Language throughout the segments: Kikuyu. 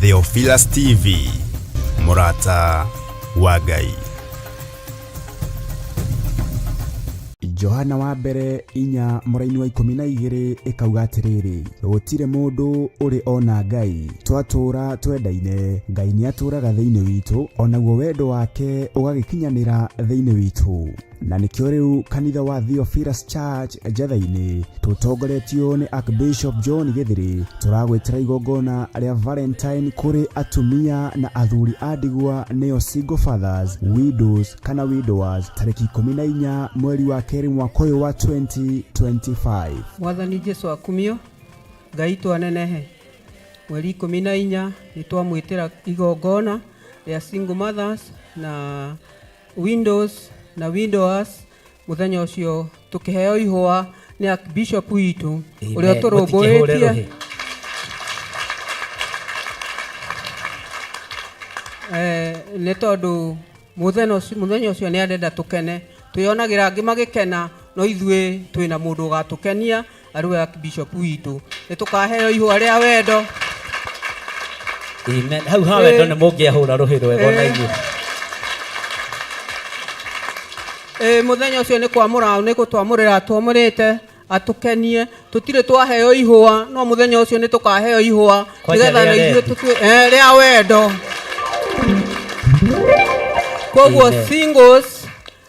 Theophilus TV, mũrata wa Ngai. Johana wa mbere 4 mũraini wa 12 ĩkauga atĩrĩrĩ, gũtirĩ mũndũ ũrĩ ona Ngai, twatũũra twendaine, Ngai nĩatũũraga thĩinĩ witũ, onaguo wendo wake ũgagĩkinyanĩra thĩinĩ witũ. Na nĩkĩo rĩu kanitha wa Theophilus Church Njetha-inĩ tũtongoretio nĩ Archbishop John Gĩthĩrĩ tũragwĩtĩra igongona rĩa Valentine kũrĩ atumia na athuri a ndigwa nĩo single fathers, widows kana widowers tarĩki 14 mweri wa kerĩ mwaka ũyũ wa 2025. Mwathani Jesu akumio, Ngai twanenehe. Mweri 14 nĩ twamwĩtĩra igongona rĩa single mothers na widows na widowers. Mũthenya ũcio tũkĩheo ihũa nĩ Archbishop witũ ũrĩa Amen. Mũtikĩhũre ũtũrũmbũĩtie. Rũhĩ. Nĩ tondũ mũthenya ũcio nĩ arenda tũkene, twĩonagĩra angĩ magĩkena, no ithuĩ twĩna mũndũ ũgatũkenia arĩ we Archbishop witũ. Nĩ tũkaheo ihũa rĩa wendo. Amen. Hau ha wendo nĩ mũngĩahũra rũhĩ rwega ona inyuĩ. Mũthenya ũcio nĩ kwamũra, nĩ gũtwamũrĩra twamũrĩte atũkenie. Tũtirĩ twaheo ihũa, no mũthenya ũcio nĩ tũkaheo ihũa Kwanja nĩgetha rĩa na ithuĩ rendi. Rĩa wendo. Koguo Amen. singles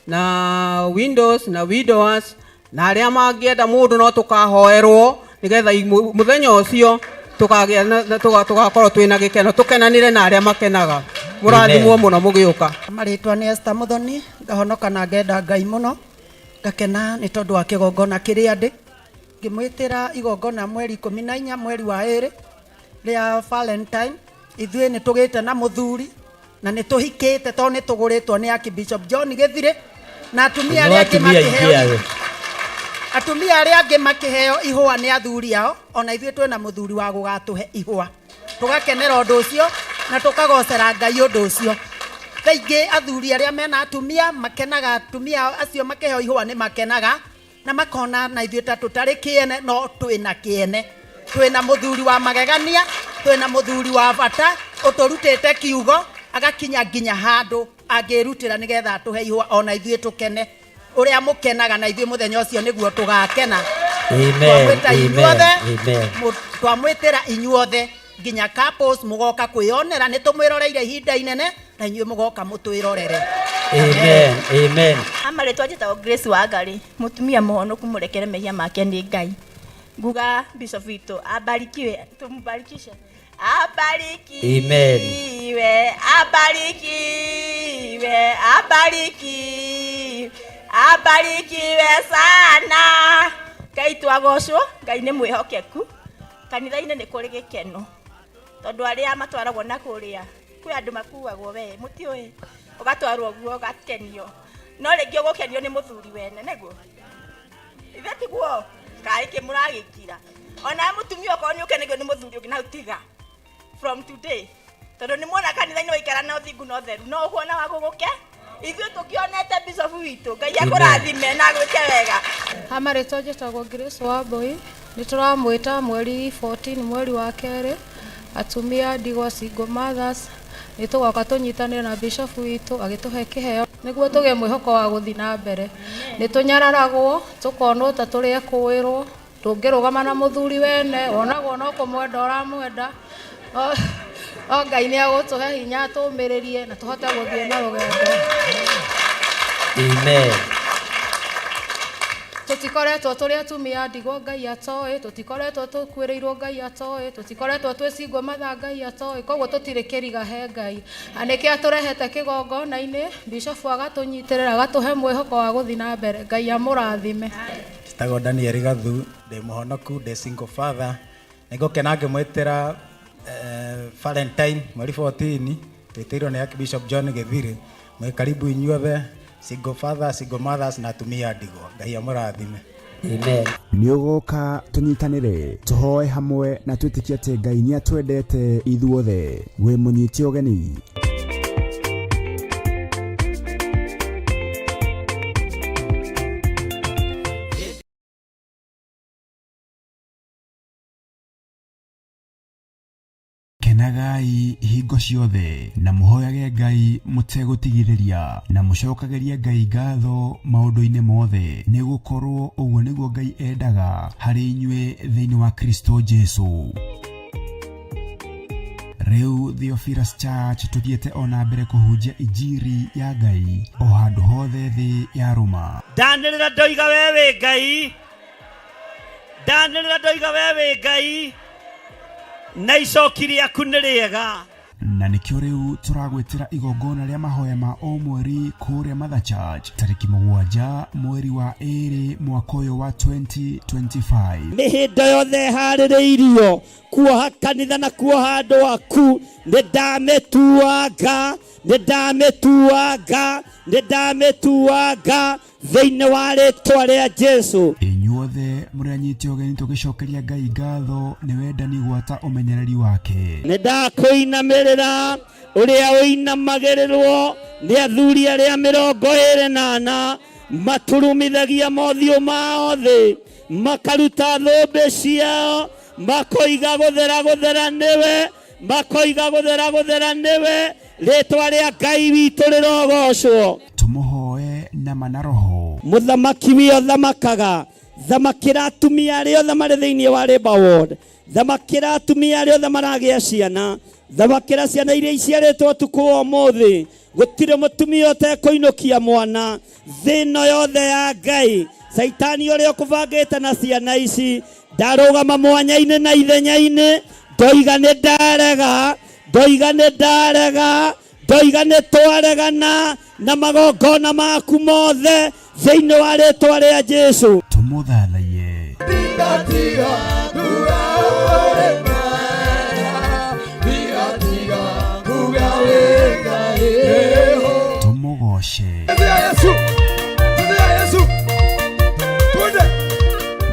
na widows na widowers na arĩa mangĩenda mũndũ no tũkahoerwo nĩgetha mũthenya ũcio tũgakorwo twĩna gĩkeno, tũkenanĩre na arĩa makenaga. Mũrathimwo Amen. mũno mũgĩũka. Marĩtwa nĩ Esther Muthoni, ngahonoka na ngenda Ngai mũno, ngakena nĩ tondũ wa kĩgongona kĩrĩa ndĩ. Ngĩmwĩtĩra igongona mweri 14 mweri wa ĩrĩ rĩa Valentine. Ithuĩ nĩ tũgĩte na mũthuri na nĩ tũhikĩte tondũ nĩ tũgũrĩtwo nĩ Archbishop John Gĩthirĩ na atumia No arĩa angĩ atumia aingĩ makĩheo awe. Atumia arĩa angĩ makĩheo ihũa nĩ athuri ao, ona ithuĩ twĩna mũthuri wa gũgatũhe ihũa. Tũgakenera ũndũ ũcio na tũkagocera Ngai ũndũ ũcio. Thaa ingĩ athuri arĩa mena atumia makenaga, atumia acio makĩheo ihũa nĩ makenaga na makona na ithuĩ ta tũtarĩ kĩene, no twĩna kĩene. Twĩna mũthuri wa magegania, twĩna mũthuri wa bata ũtũrutĩte kiugo agakinya nginya handũ angĩrutĩra nĩgetha atũhe ihũa ona ithuĩ tũkene. Ũrĩa mũkenaga na ithuĩ mũthenya ũcio nĩguo tũgakena. Amen, Twamwĩta amen, inyuothe, amen. Twamwĩtĩra inyuothe nginya couples mũgoka kwĩyonera, nĩ tũmwĩroreire ihinda inene na inyuĩ mũgoka mũtwĩrorere. Amen, amen. Amarĩtwa njĩtagwo Grace Wangari, mũtumia mũhonoku mũrekere mehia make nĩ Ngai. Nguga Bishop witũ abarikiwe, tũmbarikishe. Abarikiwe, Amen. abarikiwe, abarikiwe, abarikiwe sana. Ngai twagocwo, Ngai nĩ mwĩhokeku. Kanitha-inĩ nĩ kũrĩ gĩkeno tondũ arĩa matwaragwo na kũrĩa kwĩ andũ makuagwo we mũtiũĩ, ũgatwarwo guo ũgakenio, no rĩngĩ ũgũkenio nĩ mũthuri wene, nĩguo ithe tiguo kaĩ kĩ mũragĩkira. Ona mũtumia okorwo nĩ ũkenagio nĩ mũthuri ũngĩ na tiga from today, tondũ nĩ muona kanitha-inĩ waikara na ũthingu na ũtheru, no ũkuona wa gũgũke. Ithuĩ tũkĩonete bishop witũ, Ngai akũrathime na agwĩke wega. Ha marĩtwa njĩtagwo Grace Wambui, nĩ tũramwĩta mweri 14 mweri wa kerĩ, atumia ndigwa single mothers, nĩ tũgoka tũnyitanĩre na bishop witũ agĩtũhe kĩheo nĩguo tũgĩe mwĩhoko wa gũthiĩ na mbere. Nĩ tũnyararagwo tũkonwo ta tũrĩ ekũĩrwo, ndũngĩrũgama na mũthuri wene, wonagwo no kũmwenda ũramwenda. O Ngai nĩ agũtũhe hinya tũmĩrĩrie na tũhote gũthiĩ na rũgendo. Amen. Tũtikoretwo tũrĩ atumia ndigwa Ngai atoĩ, tũtikoretwo tũkuĩrĩirwo Ngai atoĩ, tũtikoretwo twĩ single mother Ngai atoĩ, koguo tũtirĩ kĩriga he Ngai. Na nĩkĩo atũrehete kĩgongona-inĩ, Bishop agatũnyitĩrĩra, agatũhe mwĩhoko wa gũthiĩ na mbere. Ngai amũrathime. Njĩtagwo Daniel Gathu, ndĩ mũhonoku, ndĩ single father. Nĩngũkena ngĩmwĩtĩra Valentine mweri 14, twĩtĩirwo nĩ Archbishop John Gĩthirĩ. Mwĩ karibu inyuothe, single father, single mothers na atumia a ndigwa. Ngai amũrathime. Amen. Nĩ ũgoka tũnyitanĩre, tũhoe hamwe na twĩtĩkie atĩ Ngai nĩ atwendete ithuothe. Wĩ mũnyite ũgeni. Kenagai hingo ciothe na mũhoyage Ngai mũtegũtigithĩria na mũcokagĩrie Ngai ngatho maũndũ-inĩ mothe, nĩ gũkorwo ũguo nĩguo Ngai endaga harĩ inyuĩ thĩinĩ wa Kristo Jesu. Rĩu Theophilus Church tũthiĩte o na mbere kũhunjia injiri ya Ngai o handũ hothe thĩ ya rũma. Ndanĩrĩra ndoiga we wĩ Ngai, ndanĩrĩra ndoiga we wĩ Ngai, na icoki rĩaku nĩ rĩega. Na nĩkĩo rĩu tũragwĩtĩra igongona rĩa mahoya ma o mweri kũrĩa Mother Church tarĩki 7 mweri wa 2 mwaka ũyũ wa 2025. Mĩhĩndo yothe ĩharĩrĩirio kuoha kanitha na kuoha andũ aku, nĩ ndamĩtuanga, nĩ ndamĩtuanga, nĩ ndamĩtuanga thĩinĩ wa rĩtwa rĩa Jesu. Inyuothe mũrĩ anyite ũgeni tũgĩcokeria Ngai ngatho nĩ wendani gwata ũmenyereri wake. Nĩ ndakũinamĩrĩra ũrĩa ũinamagĩrĩrwo nĩ athuri arĩa 24 maturumithagia mothiũ mao thĩ, makaruta thũmbĩ ciao, makoiga gũthera gũthera nĩwe, makoiga gũthera gũthera nĩwe, rĩtwa rĩa Ngai witũ rĩrogocwo. Tũmũhoe na ma na roho. Mũthamaki wio thamakaga, thamakĩra atumia arĩa othe marĩ thĩinĩ wa Labour Ward, thamakĩra atumia arĩa othe maragĩa ciana, thamakĩra ciana iria iciarĩtwo ũtukũ wa ũmũthĩ. Gũtirĩ mũtumia ũtekũinũkia mwana thĩ ĩno yothe ya Ngai. Caitani ũrĩa ũkũbangĩte na ciana ici ndarũgama mwanya-inĩ na ithenya-inĩ, ndoiga nĩ ndarega, ndoiga nĩ ndarega, ndoiga nĩ twaregana na magongona maku mothe thĩinĩ wa rĩtwa rĩa Jesu. Tũmũthathaiye. Tũmũgoce.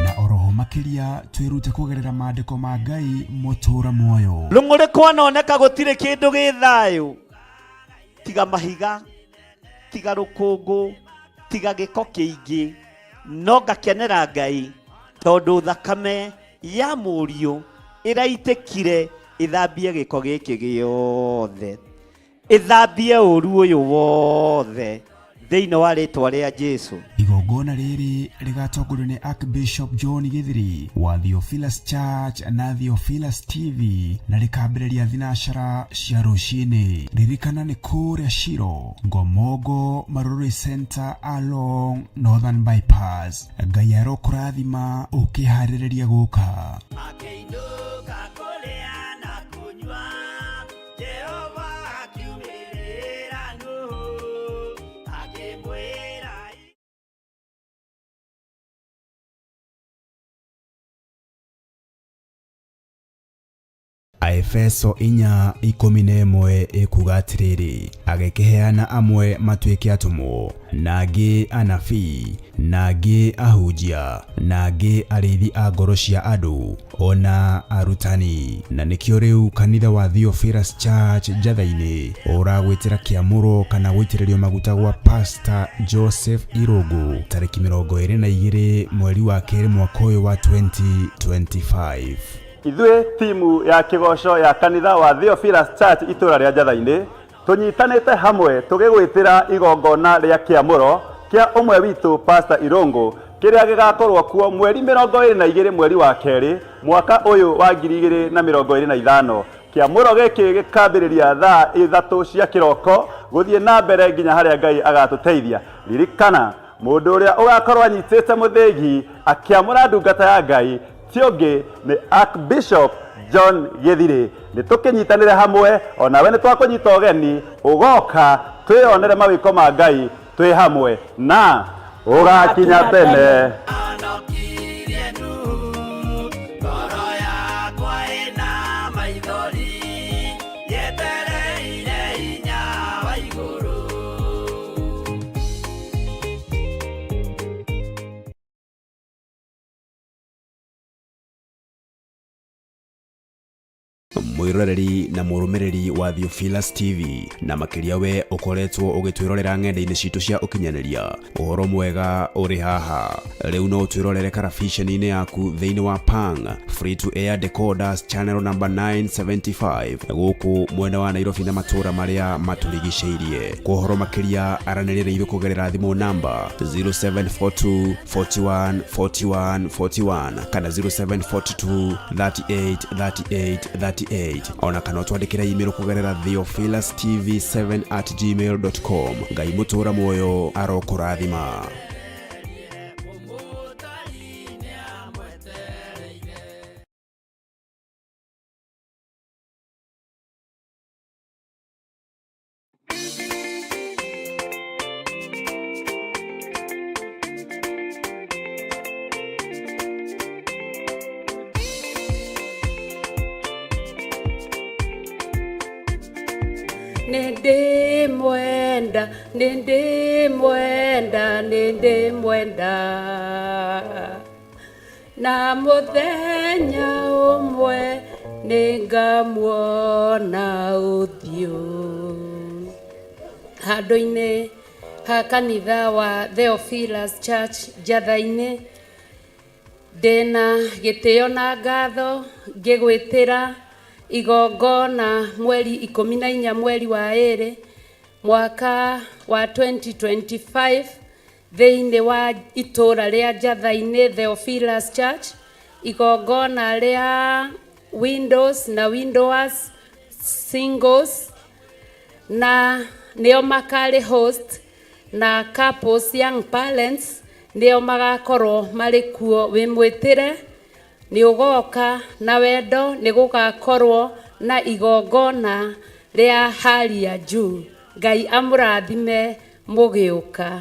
Na oroho makĩria twĩrute kũgerera maandĩko ma Ngai mũtũra muoyo. Rũng'ũrĩ kwanoneka gũtirĩ kĩndũ gĩ thayũ, tiga mahiga, tiga rũkũngũ, tiga gĩko kĩingĩ, no ngakenera Ngai tondũ thakame ya mũriũ ĩraitĩkire ĩthambie gĩko gĩkĩ gĩothe, ĩthambie ũru ũyũ wothe thĩinĩ wa rĩtwa rĩa Jesu. Igongona rĩrĩ rĩgatongorio nĩ Archbishop John Githiri wa Theophilus Church na Theophilus TV na rĩkambĩrĩria thinacara cia rũcinĩ. Ririkana nĩ kũrĩa Shiro, Ngomongo, Marurui Center along Northern Bypass. Ngai arokũrathima ũkĩharĩrĩria gũka. Akĩinũka kũrĩa na kũnyua, Jehova akiumĩrĩra Nuhu, akĩmwĩra Aefeso 4:11 ĩkuga atĩrĩrĩ, agĩkĩheana amwe matuĩke atũmwo, na angĩ anabii, na angĩ ahunjia, na angĩ arĩithi a ngoro cia andũ, ona arutani. Na nĩkĩo rĩu kanitha wa Theophilus Church Njatha-inĩ ũragwĩtĩra kĩamũro kana gũitĩrĩrio maguta gwa Pastor Joseph Irũngũ tarĩki 22 mweri wa 2 mwaka ũyũ wa 2025. Ithuĩ timu ya kĩgoco ya kanitha wa Theophilus Church itũra rĩa Njatha-inĩ tũnyitanĩte hamwe tũgĩgwĩtĩra igongona rĩa kĩamũro kĩa ũmwe witũ Pastor Irũngũ kĩrĩa gĩgakorwo kuo mweri 22 mweri wa 2 mwaka ũyũ wa 2025. Kĩamũro gĩkĩ gĩkambĩrĩria thaa 3 cia kĩroko gũthiĩ na mbere nginya harĩa Ngai agatũteithia. Ririkana mũndũ ũrĩa ũgakorwo anyitĩte mũthĩgi akĩamũra ndungata ya Ngai ti ũngĩ nĩ Archbishop John Githiri. Nĩ tũkĩnyitanĩre hamwe, onawe nĩ twakũnyita ũgeni ũgoka twĩyonere mawĩko ma Ngai twĩ hamwe na ũgakinya tene. Mwiroreri na mũrũmĩrĩri wa Theophilus TV na makĩria we ũkoretwo ũgĩtwĩrorera ng'enda-inĩ citũ cia ũkinyanĩria, ũhoro mwega ũrĩ haha. Rĩu no ũtwĩrorere karabiceni-inĩ yaku thĩinĩ wa Pang Free to Air Decoders channel number 975 gũkũ mwena wa Nairobi na matũũra marĩa matũrigicĩirie. Kwa ũhoro makĩria aranĩria na ithuĩ kũgerera thimũ namba 0742 41 41 41 kana 0742 38 38 38, ona kana ũtwandĩkĩre email kũgerera theophilustv7@gmail.com. Ngai mũtũra muoyo arokũrathima. Nĩndĩmwenda, nĩndĩmwenda, nĩndĩmwenda, na mũthenya ũmwe nĩngamuona ũthiũ. Handũ-inĩ ha kanitha wa Theophilus Church Njatha-inĩ, ndĩna gĩtĩo na ngatho ngĩgwĩtĩra igongona mweri 14 mweri wa 2 mwaka wa 2025 thĩinĩ wa itũra rĩa Njatha-inĩ Theophilus Church, igongona rĩa windows na widowers, singles na nĩo makarĩ host, na couples, young parents nĩo magakorwo marĩ kuo. Wĩmwĩtĩre nĩ ũgoka na wendo, nĩ gũgakorwo na igongona rĩa hali ya juu. Ngai amũrathime mũgĩũka.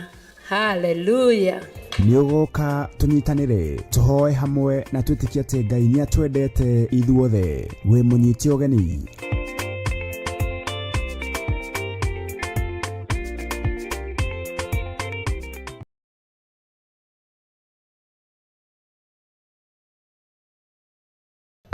Haleluya. Nĩ ũgoka tũnyitanĩre, tũhoe hamwe na twĩtĩkie atĩ Ngai nĩ atwendete ithuothe. Wĩ mũnyite ũgeni.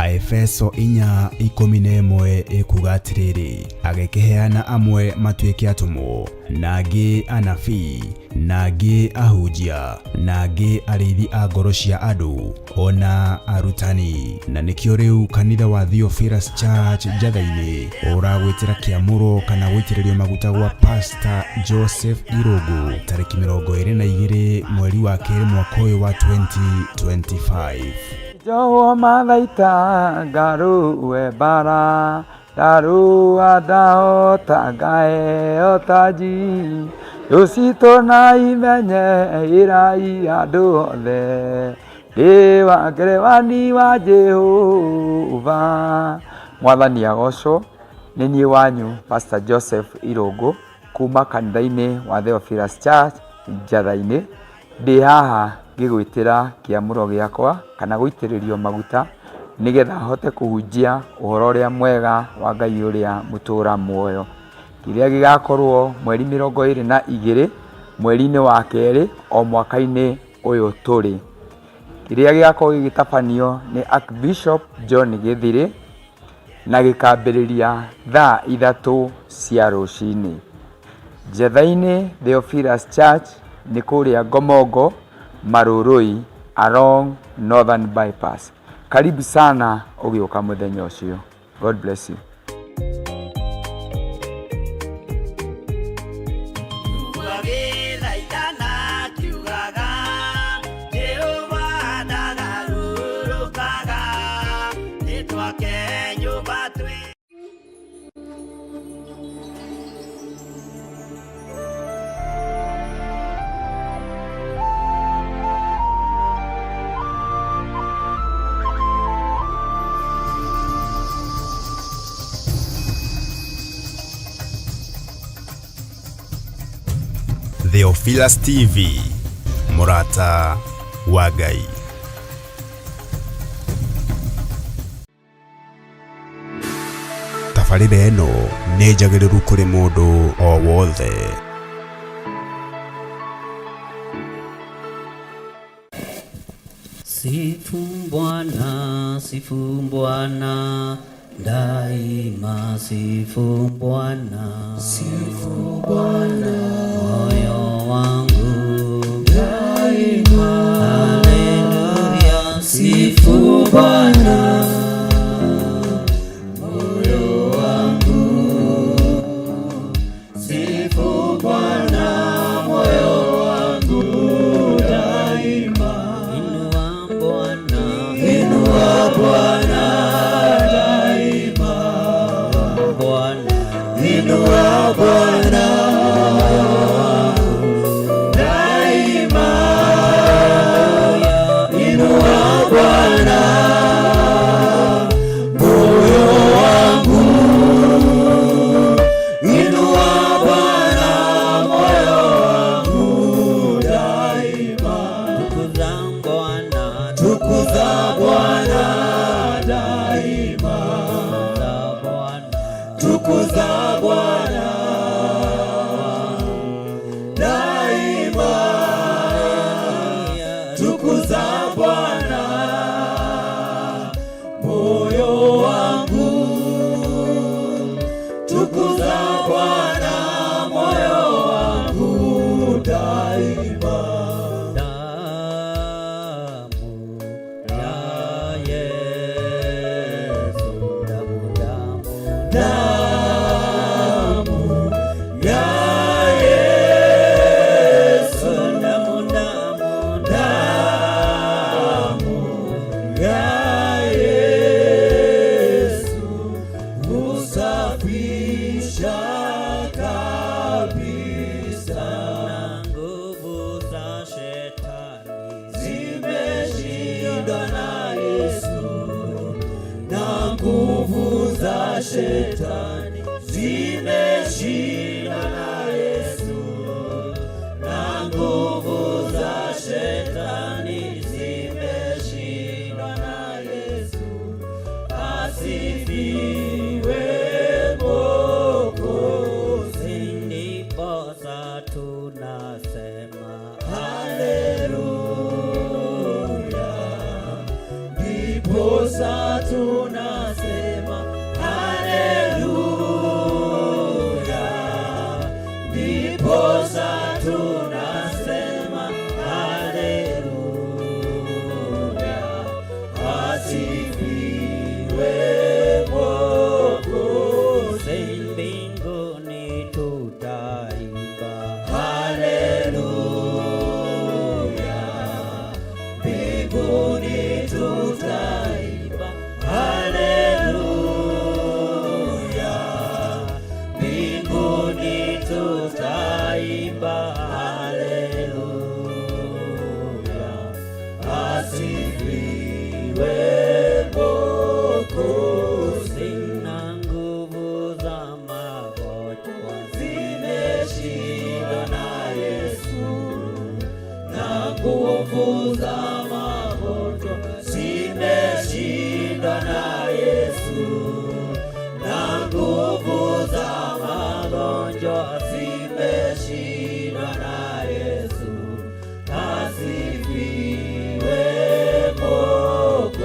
Aefeso 4:11 ĩkuga atĩrĩrĩ, agĩkĩheana amwe matuĩke atũmwo, na angĩ anabii, na angĩ ahunjia, na angĩ arĩithi a ngoro cia andũ, ona arutani. Na nĩkĩo rĩu kanitha wa Theophilus Church Njatha-inĩ ũragwĩtĩra kĩamũro kana gũitĩrĩrio maguta gwa Pastor Joseph Irũngũ tarĩki 22 mweri wa 2 mwaka ũyũ wa 2025. Jowo mathaita ngaruwe bara ndarua ndahota ngaheo taji rũcitũ na imenye ĩrai andũ othe ndĩ wa ngerewani wa Jehova. Mwathani agocwo. Nĩ niĩ wanyu Pastor Joseph Irũngũ kuma kanitha-inĩ wa Theophilus Church Njatha-inĩ. Ndĩ haha ngĩgwĩtĩra kĩamũro gĩakwa kana gũitĩrĩrio maguta nĩgetha hote kũhunjia ũhoro ũrĩa mwega wa Ngai ũrĩa mũtũra muoyo, kĩrĩa gĩgakorwo mweri 22 mweri-inĩ wa 2 o mwaka-inĩ ũyũ tũrĩ, kĩrĩa gĩgakorwo gĩgĩtabanio nĩ Archbishop John Gĩthirĩ na gĩkambĩrĩria thaa 3 cia rũcinĩ. Njatha-inĩ Theophilus Church nĩ kũrĩa Ngomongo Marurui along Northern Bypass. Karibu sana ũgĩũka mũthenya ũcio. God bless you. Theophilus TV, mũrata wa Ngai. Tabarĩra ĩno nĩ njagĩrĩru kũrĩ mũndũ o wothe. Sifu Bwana, sifu Bwana, Daima sifu Bwana, Sifu Bwana moyo wangu daima, Haleluya, sifu Bwana moyo wangu, sifu Bwana moyo wangu daima. Inua Bwana, Inua Bwana daima, Bwana, inua Bwana daima, inua Bwana moyo wangu, inua Bwana moyo wangu daima. Tukuza Bwana, Tukuza Bwana daima, tukuza Bwana, tukuza Bwana daima, tukuza Bwana moyo wangu, tukuza Bwana moyo wangu daima. Damu ya Yesu, damu, damu, Damu ya Yesu, damu, damu, damu ya Yesu husafisha kabisa, na nguvu za shetani zimeshindwa na Yesu, na nguvu za shetani zimeshindwa na Yesu, na nguvu za shetani zimeshindwa na Yesu. Asifiwe Mwokozi, ndiposa tunasema haleluya, ndiposa tunasema haleluya, ndiposa tunasema haleluya, asifiwe Mwokozi. Mbinguni tutaimba Haleluya, mbinguni tutaimba haleluya, mbinguni tutaimba haleluya, asifiwe Mwokozi. Na nguvu za magonjwa Zimeshindwa na Yesu, na nguvu za magonjwa zimeshindwa na Yesu, na nguvu za magonjwa zimeshindwa na Yesu. Asifiwe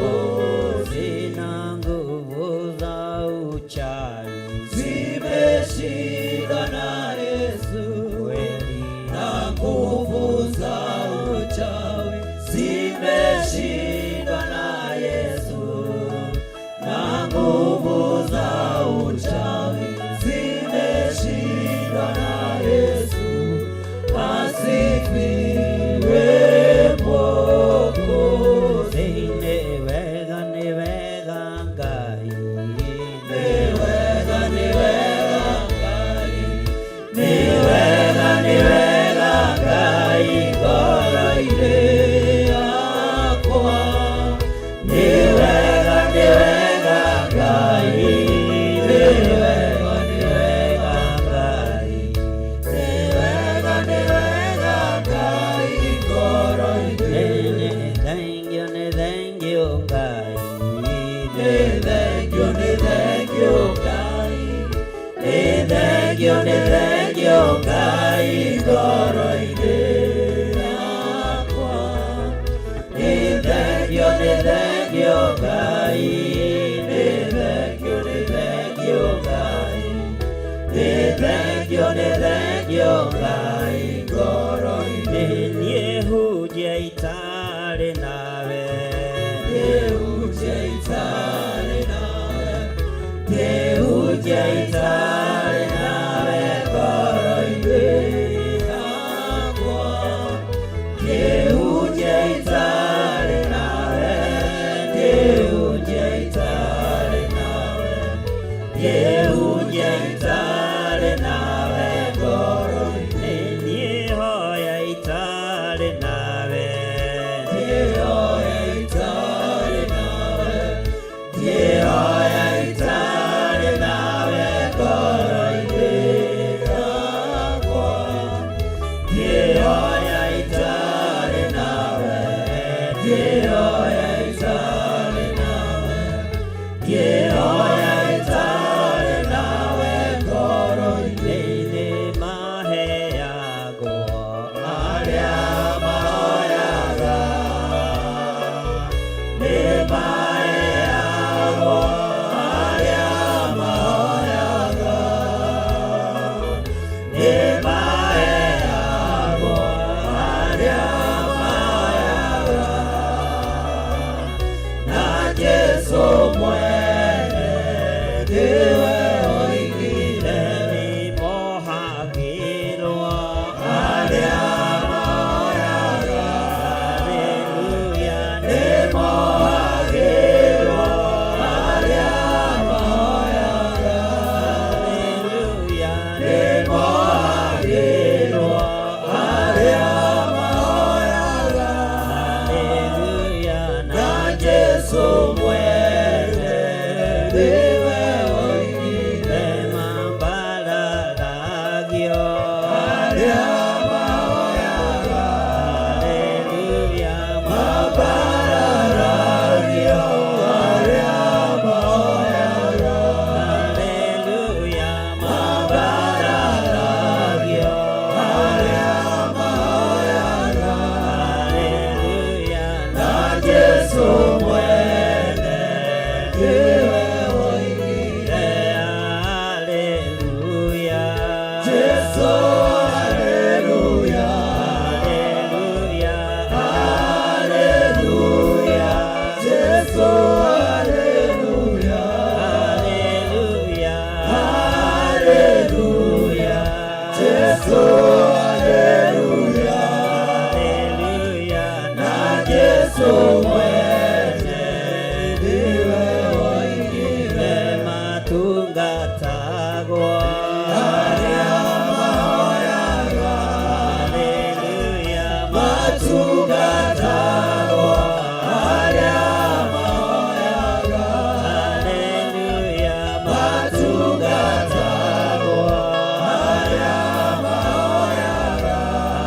Mwokozi. Na nguvu za uchawi Zimeshindwa na Yesu, kweli na nguvu za uchawi zimeshindwa na Yesu, na nguvu za uchawi zimeshindwa na Yesu. Asifiwe Mwokozi. Nĩ wega, nĩ wega Ngai, Nĩ wega, nĩ wega Ngai, nĩ wega, nĩ wega Ngai ngoro-inĩ yakwa. Nĩ wega, nĩ wega Ngai, nĩ wega, nĩ wega Ngai, nĩ wega, nĩ wega Ngai ngoro-inĩ. Nĩ thengio, nĩ thengio Ngai, Nĩ thengio, nĩ thengio Ngai, nĩ thengio, nĩ thengio Ngai ngoro-inĩ yakwa. Nĩ thengio, nĩ thengio Ngai, nĩ thengio, nĩ Itarĩ nawe, ngĩhunjia itarĩ nawe, ngĩhunjia itarĩ nawe ngoro-inĩ yakwa, ngĩhunjia itarĩ nawe, ngĩhunjia itarĩ nawe, ngĩhunjia itarĩ nawe ngoro-inĩ. Niĩ hoya itarĩ nawe, niĩ hoya itarĩ nawe, niĩ hoya itarĩ nawe ngoro-inĩ yakwa, niĩ hoya itarĩ nawe, niĩ hoya itarĩ nawe, niĩ hoya itarĩ nawe ngoro-inĩ. Nĩ maheagwo arĩa mahoyaga, nĩ maheagwo arĩa mahoyaga, nĩ maheagwo arĩa mahoyaga, na Jesũ mwene nĩwe oigire nĩ mohagĩrwo arĩa mahoyaga, haleluya, nĩ mohagĩrwo arĩa mahoyaga, haleluya, nĩ mohagĩrwo arĩa mahoyaga, haleluya, na Jesũ mwene nĩwe oigire mambararagio arĩa mahoyaga, haleluya, mambararagio arĩa mahoyaga, haleluya, mambararagio arĩa mahoyaga, haleluya, na Jesũ mwene nĩwe oigire, haleluya, Jesũ haleluya, haleluya, haleluya, Jesũ haleluya, haleluya, haleluya, Jesũ haleluya, haleluya, na Jesũ mwene nĩwe oigire matungatagwo arĩa mahoyaga, haleluya, matungatagwo arĩa mahoyaga, haleluya, matungatagwo arĩa mahoyaga,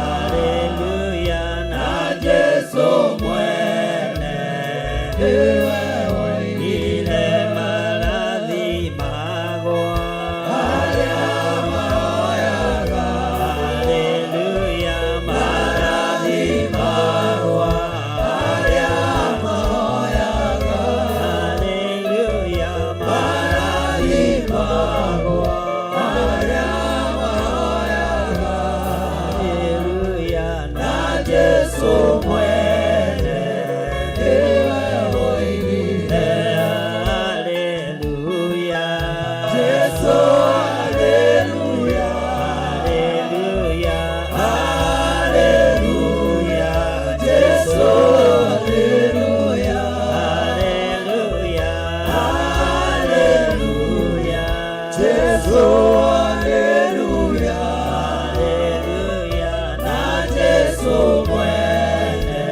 haleluya, na Jesũ mwene nĩwe oigire marathimagwo arĩa mahoyaga, haleluya, marathimagwo arĩa mahoyaga, haleluya, marathimagwo arĩa mahoyaga, haleluya, na Jesũ mwene nĩwe oigire, haleluya, Jesũ haleluya, haleluya, haleluya, Jesũ haleluya, haleluya, haleluya, Jesũ haleluya, haleluya, na Jesũ mwene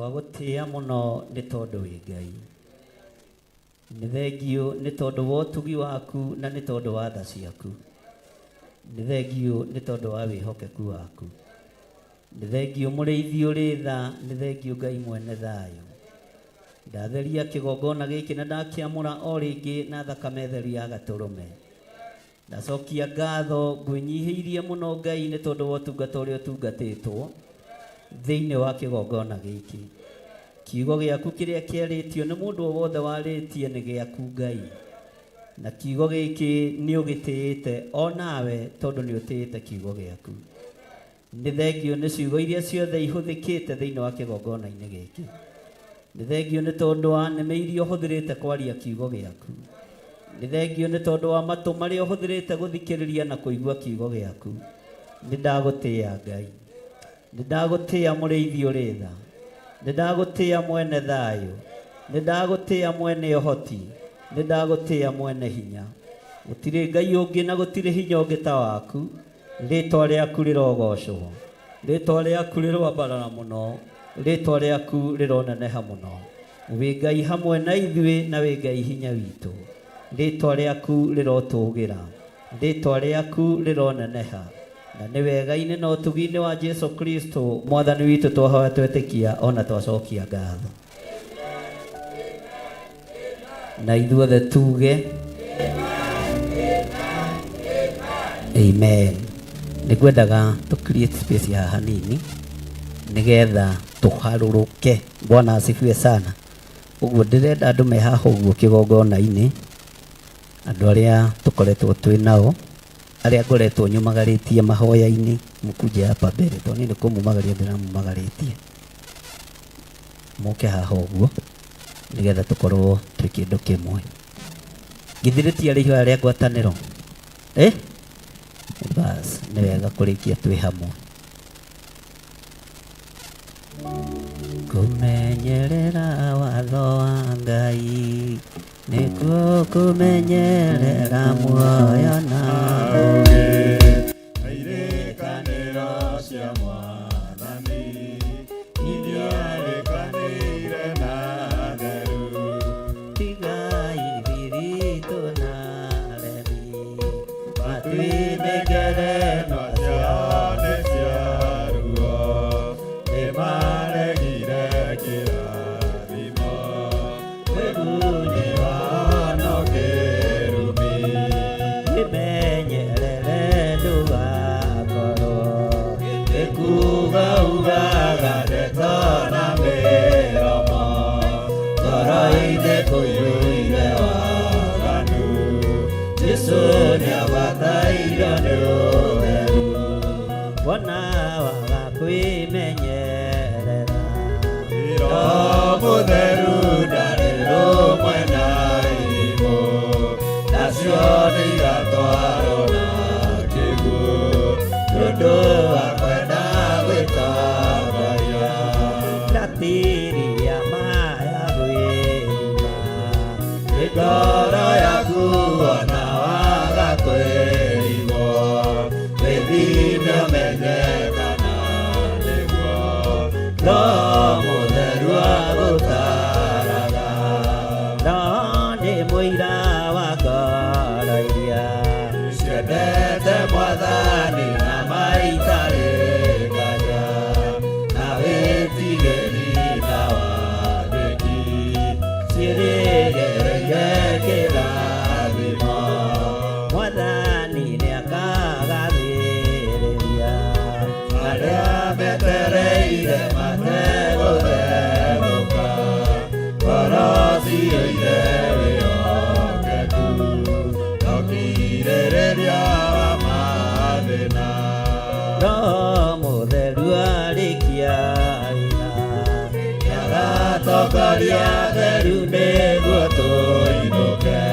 Twagũtĩĩa mũno nĩ tondũ wĩ Ngai. Nĩ thengiũ nĩ tondũ wa ũtugi waku na nĩ tondũ wa tha ciaku. Nĩ thengiũ nĩ tondũ wa wĩhokeku waku. Nĩ thengiũ mũrĩithi ũrĩ tha, nĩ thengiũ Ngai mwene thayũ. Ndatheria kĩgongona gĩkĩ na ndakĩamũra o rĩngĩ na thakame theru ya gatũrũme. Ndacokia ngatho ngwĩnyihĩirie mũno Ngai nĩ tondũ wa ũtungata ũrĩa ũtungatĩtwo thĩinĩ wa kĩgongona gĩkĩ. Kiugo gĩaku kĩrĩa kĩarĩtio nĩ mũndũ o wothe warĩtie nĩ gĩaku Ngai. Na kiugo gĩkĩ nĩ ũgĩtĩĩte o nawe tondũ nĩ ũtĩĩte kiugo gĩaku. Nĩ thengiũ nĩ ciugo iria ciothe ihũthĩkĩte thĩinĩ wa kĩgongona-inĩ gĩkĩ. Nĩ thengiũ nĩ tondũ wa nĩmĩ iria ũhũthĩrĩte kwaria kiugo gĩaku. Nĩ thengiũ nĩ tondũ wa matũ marĩa ũhũthĩrĩte gũthikĩrĩria na kũigua kiugo gĩaku. Nĩ ndagũtĩĩa Ngai. Nĩ ndagũtĩĩa mũrĩithi ũrĩ tha. Nĩ ndagũtĩĩa mwene thayũ. Nĩ ndagũtĩĩa mwene ũhoti. Nĩ ndagũtĩĩa mwene hinya. Gũtirĩ Ngai ũngĩ na gũtirĩ hinya ũngĩ ta waku. Rĩtwa rĩaku rĩrogocwo. Rĩtwa rĩaku rĩroambarara mũno. Rĩtwa rĩaku rĩroneneha mũno. Wĩ Ngai hamwe na ithuĩ na wĩ Ngai hinya witũ. Rĩtwa rĩaku rĩrotũgĩra. Rĩtwa rĩaku rĩroneneha. Na nĩ wega-inĩ na ũtugi-inĩ wa Jesu Kristo mwathani witũ twahoya twetĩkia ona twacokia ngatho. Na ithuothe tuge amen. Nĩ ngwendaga tũ create space haha hanini nĩgetha tũharũrũke. Bwana asifiwe sana. Ũguo ndĩrenda andũ me haha ũguo kĩgongona-inĩ, andũ arĩa tũkoretwo twĩ nao, arĩa ngoretwo nyumagarĩtie mahoya-inĩ, mũkuje hapa mbere tondũ niĩ nĩ kũmumagaria ndĩramumagarĩtie. Mũke haha ũguo nĩgetha tũkorwo twĩ kĩndũ kĩmwe. Githĩ rĩtiarĩ ihoya rĩa ngwatanĩro? Eh? Bas, nĩ wega kũrĩkia twĩ hamwe. Kũmenyerera watho wa Ngai nĩkuo kũmenyerera muoyo na ũũgĩ. Irĩkanĩro cia Mwathani iria arĩkanĩire na theru. Tigai thiritũ na aremi, matu-inĩ ngerenwa ciao nĩ cia ruo, nĩmaregire kĩrathimo. Wĩgunyi wao no kĩrumi. Wĩmenyerere ndũgakorwo nĩ kuuga ugaga ndeto na mĩromo, ngoro-inĩ kũiyũire waganu. Jesũ nĩabatairio nĩ ũtheru, wona waga kwĩmenyerera. Roho mũtheru ndarĩ rũmwe na irimũ, nacio nĩ igatwarwo na kĩguũ, nĩ ũndũ wa kwenda gwĩtongoria. Ratiri ya maya gwĩthima, Nĩ ngoro yaku ona waga kwĩrigwo, wĩthime ũmenye kana nĩguo Roho mũtheru agũtaraga. Roho nĩ mũira wa ngoro iria ciendete Mwathani na maitarĩ nganja, na wĩtigĩri na wathĩki, ciĩrĩgĩrĩire kĩrathimo. Mwathani nĩakagathĩrĩria Arĩa metereire mategũthethũka, ngoro ciyũire wĩhokeku, na ũkirĩrĩria wa mathĩna. Roho mũtheru arĩkia wĩra, Nĩagatongoria theru nĩguo tũinũke,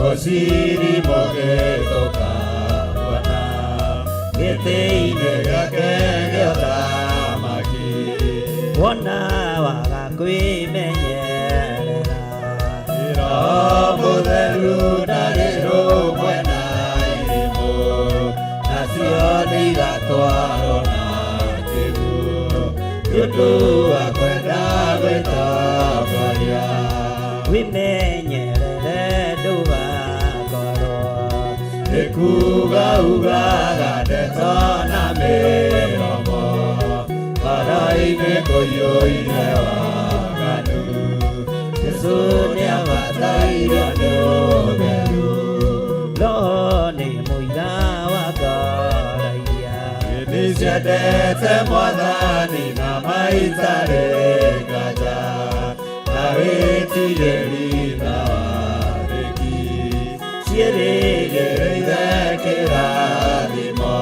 ũciri mũgĩtũkamuona, gĩtĩ-inĩ gĩake gĩa ũthamaki. Wona waga kwĩmenyerera, Roho mũtheru ndarĩ rũmwe na irimũ, nacio nĩ igatwarwo na kĩguũ, nĩ ũndũ wa kwenda Agĩtongoria Wĩmenyerere ndũgakorwo nĩ kuga ugaga ndeto na mĩromo ngoro-inĩ kũiyũire waganu Jesũ nĩabatairio nĩ ũtheru Roho nĩ mũira wa ngoro iria nĩciendete mwathani na maitarĩ nganja na wĩtigĩri na wathĩki ciĩrĩgĩrĩire kĩrathimo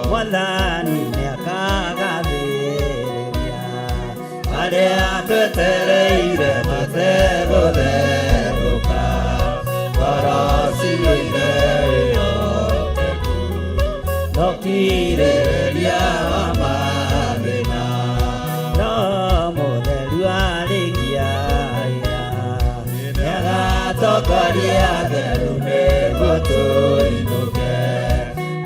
Mwathani nĩakagathĩrĩria arĩa twetereire mategũthethũka ngoro ciyũire wĩhokeku no kirĩrĩria wa mathĩna no mũtheru arĩkia wĩra nĩagatongoria theru nĩguo tũinũke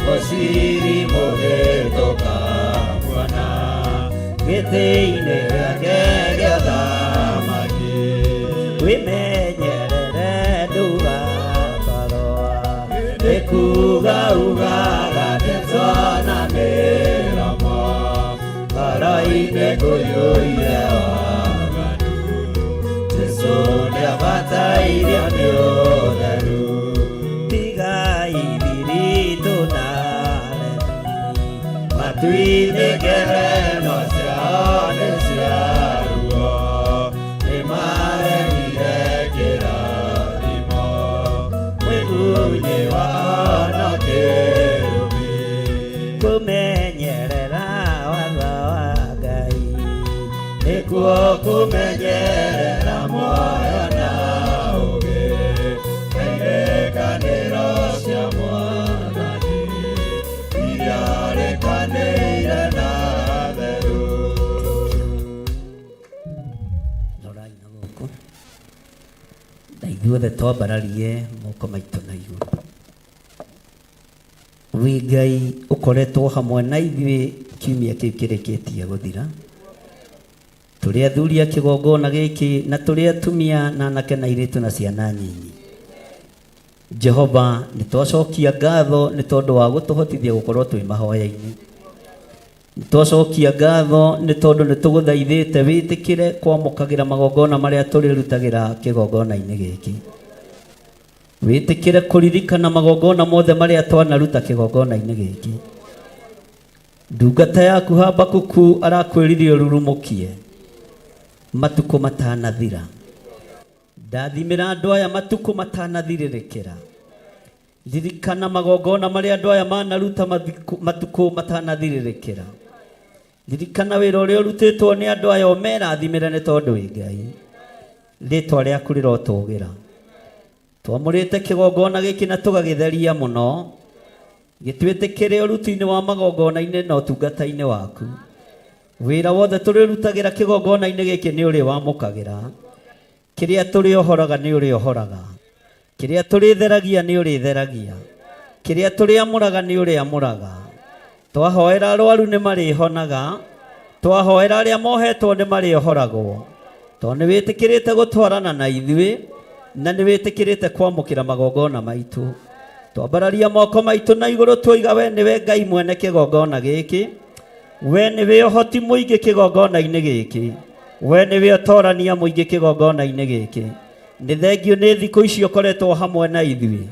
mũciri mũthĩ tũkamuona gĩtĩ-inĩ gĩake gĩa thamaki wĩmenyerere ndũgakorwo nĩ kuga ugaga ndeto na mĩromo ngoro-inĩ kũiyũire waganu Jesũ nĩabatairio nĩ ũtheru tigai thiritũ na aremi matu-inĩ ngereno ciao nĩ cia ruo nĩmaregire kĩrathimo mwĩgunyĩ wao no kĩrumi kũmenyerera watho wa Ngai nĩkuo kũmenyerera muoyo na ũũgĩ na irĩkanĩro cia mwathani iria rĩkanĩire na theru rorai na gũkũ na ithuothe twambararie moko maitũ na igũrũ wĩ Ngai ũkoretwo hamwe na ithuĩ kiumia kĩu kĩrĩkĩtie gũthira tũrĩ athuri a kĩgongona gĩkĩ na tũrĩ atumia na anake na airĩtu na ciana nyinyi Jehova nĩ twacokia ngatho nĩ tondũ wa gũtũhotithia gũkorwo twĩ mahoya-inĩ nĩ twacokia ngatho nĩ tondũ nĩ tũgũthaithĩte wĩtĩkĩre kwamũkagĩra magongona marĩa tũrĩrutagĩra kĩgongona-inĩ gĩkĩ wĩtĩkĩre kũririkana magongona mothe marĩa twanaruta kĩgongona-inĩ gĩkĩ ndungata yaku Habakuku arakwĩrire ũrurumũkie matukũ matanathira ndathimĩra andũ aya matukũ matanathirĩrĩkĩra ririkana magongona marĩa andũ aya manaruta matukũ matanathirĩrĩkĩra ririkana wĩra ũrĩa ũrutĩtwo nĩ andũ aya ũmerathimĩre nĩ tondũ wĩ Ngai rĩtwa rĩaku rĩrotũgĩra twamũrĩte kĩgongona gĩkĩ na tũgagĩtheria mũno gĩtwĩtĩkĩre ũruti-inĩ wa magongona-inĩ na ũtungata-inĩ waku wĩra wothe tũrĩrutagĩra kĩgongona-inĩ gĩkĩ nĩ ũrĩwamũkagĩra kĩrĩa tũrĩohoraga nĩ ũrĩohoraga kĩrĩa tũrĩtheragia nĩ ũrĩtheragia kĩrĩa tũrĩamũraga nĩ ũrĩamũraga twahoera arwaru nĩ marĩhonaga twahoera arĩa mohetwo nĩ marĩohoragwo tondũ nĩ wĩtĩkĩrĩte gũtwarana na ithuĩ na nĩ wĩtĩkĩrĩte kwamũkĩra magongona maitũ twambararia moko maitũ na igũrũ twoiga we nĩwe Ngai mwene kĩgongona gĩkĩ we nĩwe ũhoti mũingĩ kĩgongona-inĩ gĩkĩ we nĩwe ũtorania mũingĩ kĩgongona-inĩ gĩkĩ nĩ thengio nĩ thikũ icio ũkoretwo hamwe na ithuĩ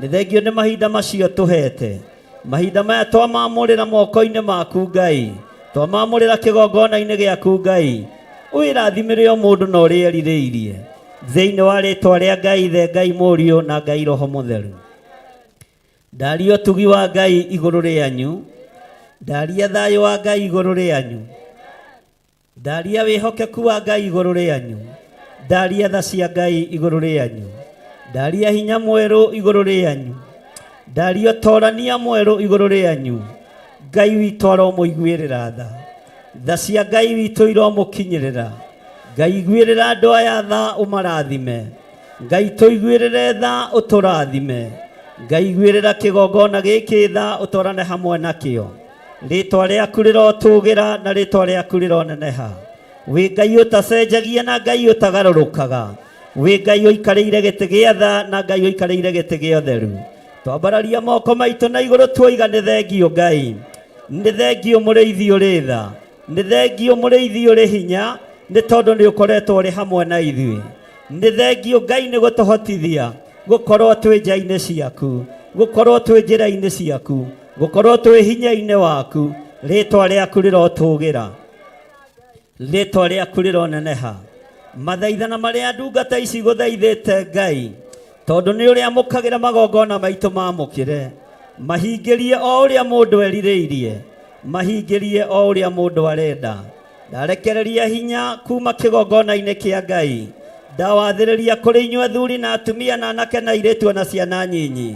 nĩ thengio nĩ mahinda macio tũhete mahinda maya twamamũrĩra moko-inĩ maku Ngai twamamũrĩra kĩgongona-inĩ gĩaku Ngai wĩrathimĩre o mũndũ na ũrĩa erirĩirie thĩinĩ wa rĩtwa rĩa Ngai Ithe Ngai Mũriũ na Ngai Roho Mũtheru ndaria ũtugi wa Ngai igũrũ rĩanyu ndaria thayũ wa Ngai igũrũ rĩanyu ndaria wĩhokeku wa Ngai igũrũ rĩanyu ndaria tha cia Ngai igũrũ rĩanyu ndaria hinya mwerũ igũrũ rĩanyu ndaria ũtorania mwerũ igũrũ rĩanyu Ngai witũ aromũiguĩrĩra tha tha cia Ngai witũ iromũkinyĩrĩra Ngai iguĩrĩra andũ aya tha ũmarathime Ngai tũiguĩrĩre tha ũtũrathime Ngai iguĩrĩra kĩgongona gĩkĩ tha ũtwarane hamwe nakĩo rĩtwa rĩaku rĩrotũgĩra na rĩtwa rĩaku rĩroneneha Wĩ Ngai ũtacenjagia na Ngai ũtagarũrũkaga. Wĩ Ngai ũikarĩire gĩtĩ gĩa tha na Ngai ũikarĩire gĩtĩ gĩa ũtheru. Twambararia moko maitũ na igũrũ tuoiga nĩ thengio Ngai. Nĩ thengio mũrĩithi ũrĩ tha. Nĩ thengio mũrĩithi ũrĩ hinya nĩ tondũ nĩ ũkoretwo ũrĩ hamwe na ithuĩ. Nĩ thengio Ngai nĩ gũtũhotithia gũkorwo twĩ nja-inĩ ciaku, gũkorwo twĩ njĩra-inĩ ciaku, gũkorwo twĩ hinya-inĩ waku. Rĩtwa rĩaku rĩrotũgĩra, rĩtwa rĩaku rĩroneneha. Mathaithana marĩa ndungata ici gũthaithĩte Ngai, tondũ nĩ ũrĩa amũkagĩra magongona maitũ mamũkĩre, mahingĩrie o ũrĩa mũndũ erirĩirie, mahingĩrie o ũrĩa mũndũ arenda. Ndarekereria hinya kuma kĩgongona-inĩ kĩa Ngai, ndawathĩrĩria kũrĩ inyuĩ athuri na atumia na anake na airĩtu na ciana nyinyi.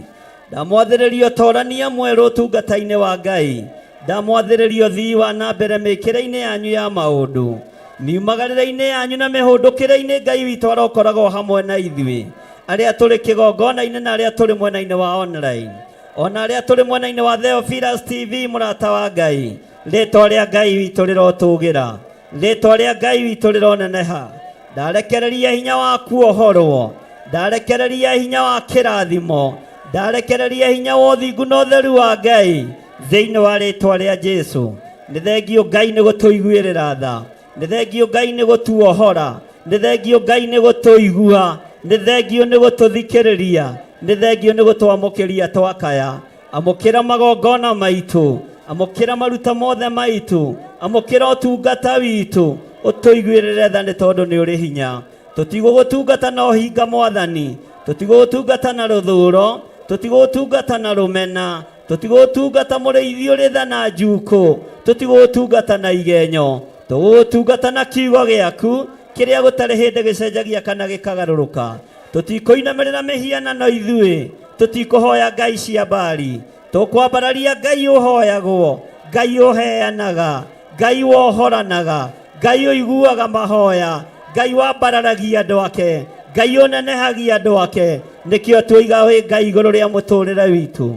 Ndamwathĩrĩria ũtorania mwerũ ũtungata-inĩ wa Ngai, ndamwathĩrĩria ũthii wa na mbere mĩkĩre-inĩ yanyu ya maũndũ, miumagarĩre-inĩ yanyu na mĩhũndũkĩre-inĩ. Ngai witũ arokoragwo hamwe na ithuĩ arĩa tũrĩ kĩgongona-inĩ na arĩa tũrĩ mwena-inĩ wa online, ona arĩa tũrĩ mwena-inĩ wa Theophilus TV. Mũrata wa Ngai, rĩtwa rĩa Ngai witũ rĩrotũgĩra, rĩtwa rĩa Ngai witũ rĩroneneha. Ndarekereria hinya wa kuohorwo, ndarekereria hinya wa kĩrathimo, ndarekereria hinya wa ũthingu na ũtheru wa Ngai thĩinĩ wa rĩtwa rĩa Jesu. Nĩ thengio Ngai nĩ gũtũiguĩrĩra tha, nĩ thengio Ngai nĩ gũtuohora, nĩ thengio Ngai nĩ gũtũigua, nĩ thengio nĩ gũtũthikĩrĩria, nĩ thengio nĩ gũtwamũkĩria twakaya. Amũkĩra magongona maitũ, amũkĩra maruta mothe maitũ, amũkĩra ũtungata witũ, ũtũiguĩrĩre tha nĩ tondũ nĩ ũrĩ hinya. Tũtigũgũtungata na ũhinga Mwathani, tũtigũgũtungata na rũthũro, tũtigũgũtungata na rũmena, tũtigũgũtungata mũrĩithi ũrĩ tha na njukũ, tũtigũgũtungata na igenyo, tũgũgũtungata na kiugo gĩaku kĩrĩa gũtarĩ hĩndĩ gĩcenjagia kana gĩkagarũrũka. Tũtikũinamĩrĩra mĩhianano ithuĩ, tũtikũhoya ngai cia Baali, tũkwambararia Ngai ũhoyagwo, Ngai ũheanaga, Ngai wohoranaga, Ngai ũiguaga mahoya, Ngai wambararagia andũ ake, Ngai ũnenehagia andũ ake. Nĩkĩo tuiga wĩ Ngai igũrũ rĩa mũtũrĩre witũ,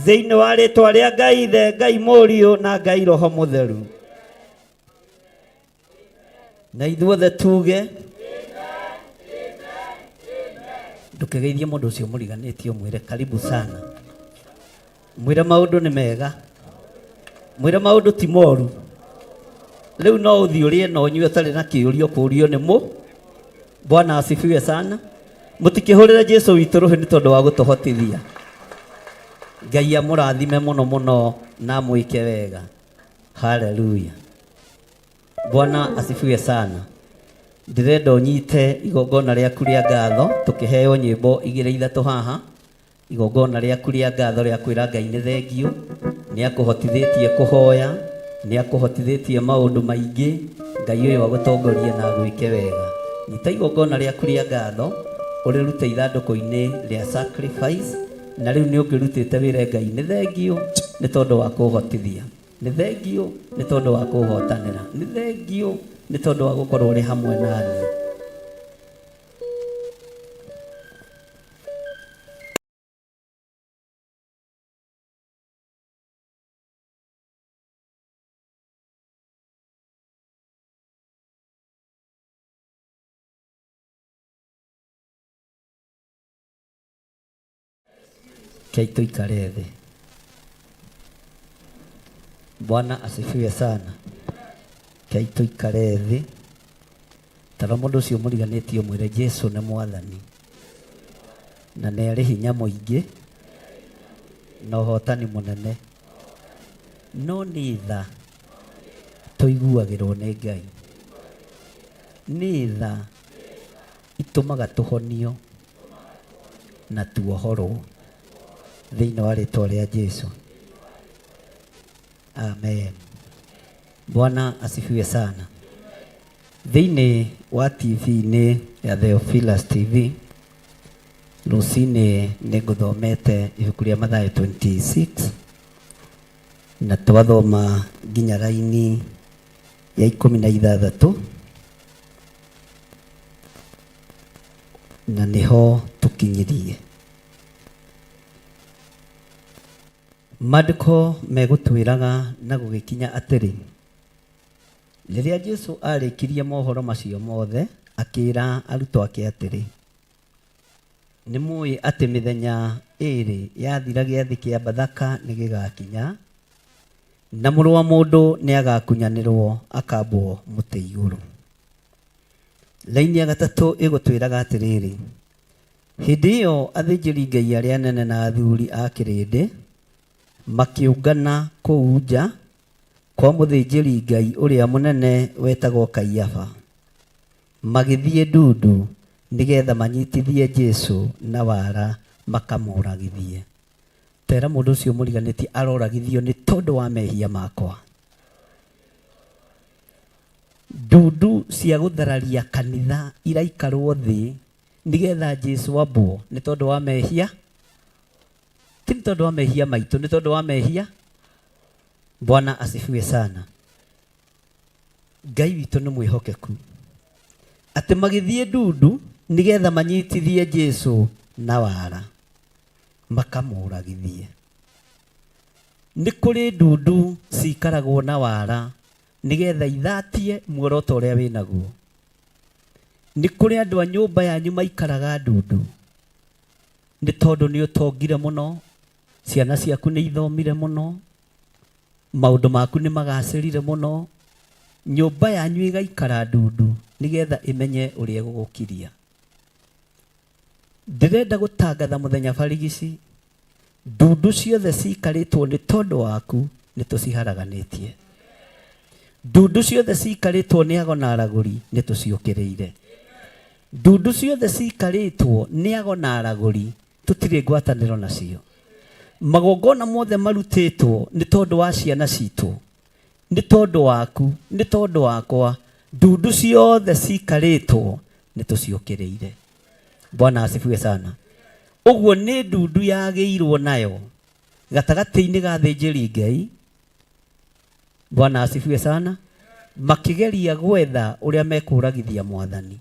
thĩinĩ wa rĩtwa rĩa Ngai Ithe, Ngai Mũriũ na Ngai Roho Mũtheru. Na ithuothe tuge ndũkĩgeithie mũndũ ũcio mũriganĩtie, ũmwĩre karibu sana, mwĩre maũndũ nĩ mega, mwĩre maũndũ ti moru. Rĩu no ũthiĩ ũrĩe na ũnyue ũtarĩ na kĩũria ũkũrio nĩ mũ. Bwana asifiwe sana. Mũtikĩhũrĩre Jesu witũ rũhĩ nĩ tondũ wa gũtũhotithia. Ngai amũrathime mũno mũno na amwĩke wega. Haleluya. Bwana asifiwe sana. Ndĩrenda ũnyite igongona rĩaku rĩa ngatho, tũkĩheo nyĩmbo igĩrĩ ithatũ haha. Igongona rĩaku rĩa ngatho rĩa kwĩra Ngai nĩ thengio, nĩ akũhotithĩtie kũhoya, nĩ akũhotithĩtie maũndũ maingĩ. Ngai ũyũ agũtongorie na agwĩke wega. Nyita igongona rĩaku rĩa ngatho, ũrĩrute ithandũkũ-inĩ rĩa sacrifice, na rĩu nĩ ũkĩrutĩte wĩre Ngai nĩ thengio nĩ tondũ wa kũhotithia, nĩ thengio nĩ tondũ wa kũhotanĩra, nĩ thengio nĩ tondũ wa gũkorwo ũrĩ hamwe nani. Kei tuikare thĩ. Bwana asifiwe sana. Kei tuikare thĩ. Tara mũndũ ũcio mũriganĩtie ũmwĩre Jesu nĩ Mwathani na nĩ arĩ hinya mũingĩ na ũhotani mũnene, no nĩ tha tũiguagĩrwo nĩ Ngai, nĩ tha itũmaga tũhonio na tuohorwo thĩinĩ wa rĩtwa rĩa Jesu. Amen. Bwana asifiwe sana. Thĩinĩ wa TV-inĩ ya Theophilus TV rũcinĩ nĩ ngũthomete ibuku rĩa Mathayo 26 na twathoma nginya raini ya 16, na nĩho tũkinyirie. Maandĩko megũtwĩraga na gũgĩkinya atĩrĩ, Rĩrĩa Jesu aarĩkirie mohoro macio mothe, akĩĩra arutwo ake atĩrĩ, Nĩ mũĩ atĩ mĩthenya ĩĩrĩ yathira gĩathĩ kĩa Bathaka nĩ gĩgakinya, na Mũrũ wa Mũndũ nĩ agakunyanĩrwo akambwo mũtĩ igũrũ. Raini ya gatatũ ĩgũtwĩraga atĩrĩrĩ, hĩndĩ ĩyo athĩnjĩri-Ngai arĩa anene na athuri a kĩrĩndĩ makĩũngana kũu nja kwa mũthĩnjĩri-Ngai ũrĩa mũnene wetagwo Kaiafa, magĩthiĩ ndundu nĩgetha manyitithie Jesu na wara makamũragithie. Tera mũndũ ũcio mũriganĩtie aroragithio nĩ tondũ wa mehia makwa. Ndundu cia gũthararia kanitha iraikarwo thĩ nĩgetha Jesu ambwo nĩ tondũ wa mehia, ti nĩ tondũ wa mehia maitũ, nĩ tondũ wa mehia. Bwana asifiwe sana. Ngai witũ nĩ mwĩhokeku atĩ magĩthiĩ ndundu nĩgetha manyitithie Jesu na wara makamũragithie. Nĩ kũrĩ ndundu cikaragwo na wara nĩgetha ithatie muoroto ũrĩa wĩ naguo. Nĩ kũrĩ andũ a nyũmba yanyu maikaraga ndundu nĩ tondũ nĩ ũtongire mũno, ciana ciaku nĩ ithomire mũno, maũndũ maku nĩ magacĩrire mũno, nyũmba yanyu ĩgaikara ndundu nĩgetha ĩmenye ũrĩa ĩgũgũkiria. Ndĩrenda gũtangatha mũthenya barigici, ndundu ciothe cikarĩtwo nĩ tondũ waku nĩ tũciharaganĩtie. Ndundu ciothe cikarĩtwo nĩ ago na aragũri nĩ tũciũkĩrĩire. Ndundu ciothe cikarĩtwo nĩ ago na aragũri tũtirĩ ngwatanĩro nacio. Magongona mothe marutĩtwo nĩ tondũ wa ciana citũ, nĩ tondũ waku, nĩ tondũ wakwa, ndundu ciothe cikarĩtwo nĩ tũciũkĩrĩire. Bwana asifiwe sana. Ũguo nĩ ndundu yagĩirwo nayo gatagatĩ-inĩ ga athĩnjĩri Ngai. Bwana asifiwe sana. Makĩgeria gwetha ũrĩa mekũragithia Mwathani.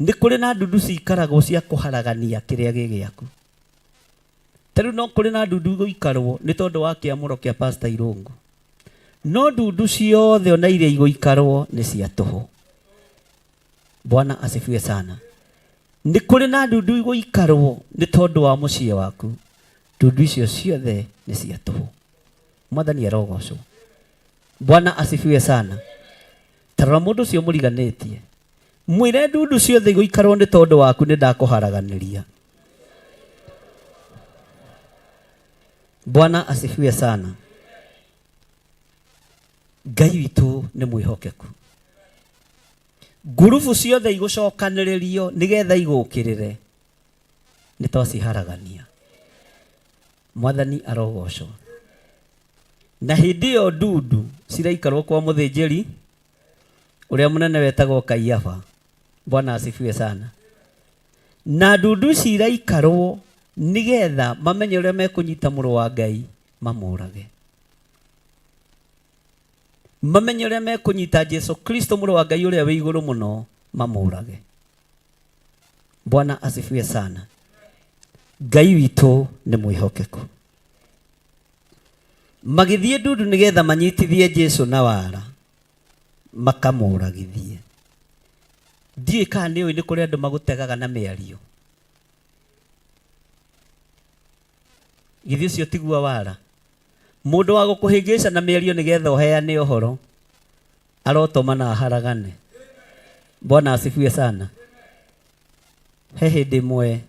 Nĩ kũrĩ na ndundu cikaragwo cia kũharagania kĩrĩa gĩ gĩaku. Ta rĩu no kũrĩ na ndundu igũikarwo nĩ tondũ wa kĩamũro kĩa Pastor Irũngũ. No ndundu ciothe ona iria igũikarwo nĩ cia tũhũ. Bwana asifiwe sana. Nĩ kũrĩ na ndundu igũikarwo nĩ tondũ wa mũciĩ waku. Ndundu icio ciothe nĩ cia tũhũ. Mwathani arogocwo. Bwana asifiwe sana. Tarora mũndũ ũcio mũriganĩtie. Mwĩre ndundu ciothe igũikarwo nĩ tondũ waku nĩ ndakũharaganĩria. Bwana asifiwe sana. Ngai witũ nĩ mwĩhokeku. Ngurubu ciothe igũcokanĩrĩrio nĩgetha igũkĩrĩre nĩ twaciharagania. Mwathani arogocwo. Na hĩndĩ ĩyo ndundu ciraikarwo kwa mũthĩnjĩri ũrĩa mũnene wetagwo Kaiafa. Bwana asifiwe sana. Na ndundu ici iraikarwo nĩgetha mamenye ũrĩa mekũnyita mũrũ wa Ngai mamũrage. Mamenye ũrĩa mekũnyita Jesu Kristo mũrũ wa Ngai ũrĩa wĩ igũrũ mũno mamũrage. Bwana asifiwe sana. Ngai witũ nĩ mwĩhokeku. Magĩthiĩ ndundu nĩgetha manyitithie Jesu na wara makamũragithie. Ndiũĩ kana nĩ ũĩ nĩ kũrĩ andũ magũtegaga na mĩario. Githĩ ũcio tiguo wara? Mũndũ wa gũkũhĩngĩca na mĩario nĩgetha ũheane ũhoro arotoma na aharagane. Bwana asifiwe sana. He hĩndĩ ĩmwe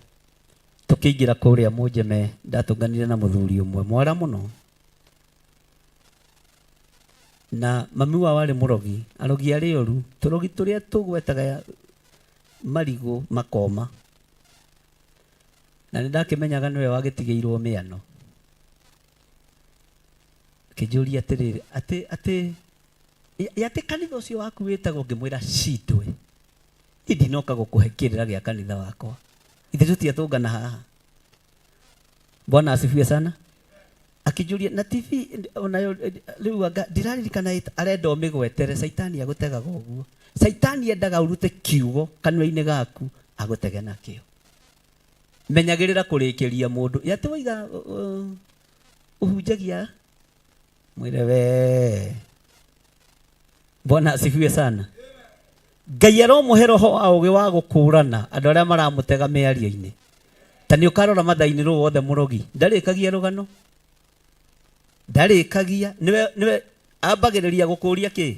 tũkĩingĩra kũrĩa Mũnjeme ndatũnganire na mũthuri ũmwe mwara mũno, na mami wao arĩ mũrogi, arogi arĩ oru, tũrogi tũrĩa tũgwetaga marigũ makoma, na nĩ ndakĩmenyaga nĩwe wagĩtigĩirwo mĩano. Akĩnjũria atĩrĩrĩ, atĩ atĩ atĩ kanitha ũcio waku wĩtagwo? Ngĩmwĩra cindwe, niĩ ndinoka gũkũhe kĩrĩra gĩa kanitha wakwa, ithe tũtiatũngana haha. Bwana asifiwe sana. Akĩnjũria na TV onayo rĩu anga ndiraririkana arenda ũmĩgwetere. Caitani agũtegaga ũguo. Caitani endaga ũrute kiugo kanua-inĩ gaku agũtege nakĩo. Menyagĩrĩra kũrĩkĩria mũndũ yatĩ waiga ũhunjagia, mwĩre we. Bwana asifiwe sana. Ngai aromũhe roho wa ũgĩ wa gũkũrana andũ arĩa maramũtega mĩario-inĩ. Ta nĩ ũkarora mathaa-inĩ rũu wothe mũrogi ndarĩkagia rũgano, ndarĩkagia, nĩwe nĩwe ambagĩrĩria gũkũria kĩ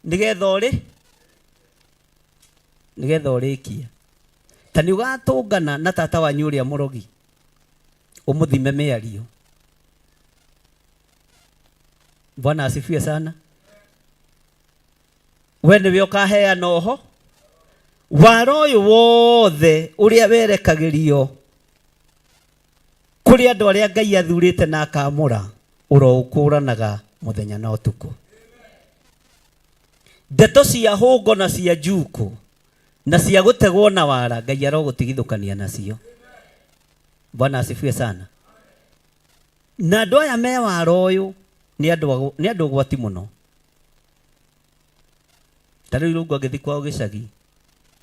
nĩgetha ũrĩ nĩgetha ũrĩkie. Ta nĩ ũgatũngana na tata wanyu ũrĩa mũrogi ũmũthime mĩario. Bwana asifiwe sana. We nĩwe ũkaheana oho wara ũyũ wothe ũrĩa werekagĩrio kũrĩ andũ arĩa Ngai athurĩte na akamũra, ũroũkũranaga mũthenya na ũtukũ. Ndeto cia hũngo na cia njukũ na cia gũtegwo na wara, Ngai arogũtigithũkania nacio. Bwana asifiwe sana. Na andũ aya me wara ũyũ nĩ andũ nĩ andũ ũgwati mũno. Ta rĩu Irũngũ angĩthiĩ kwao gĩcagi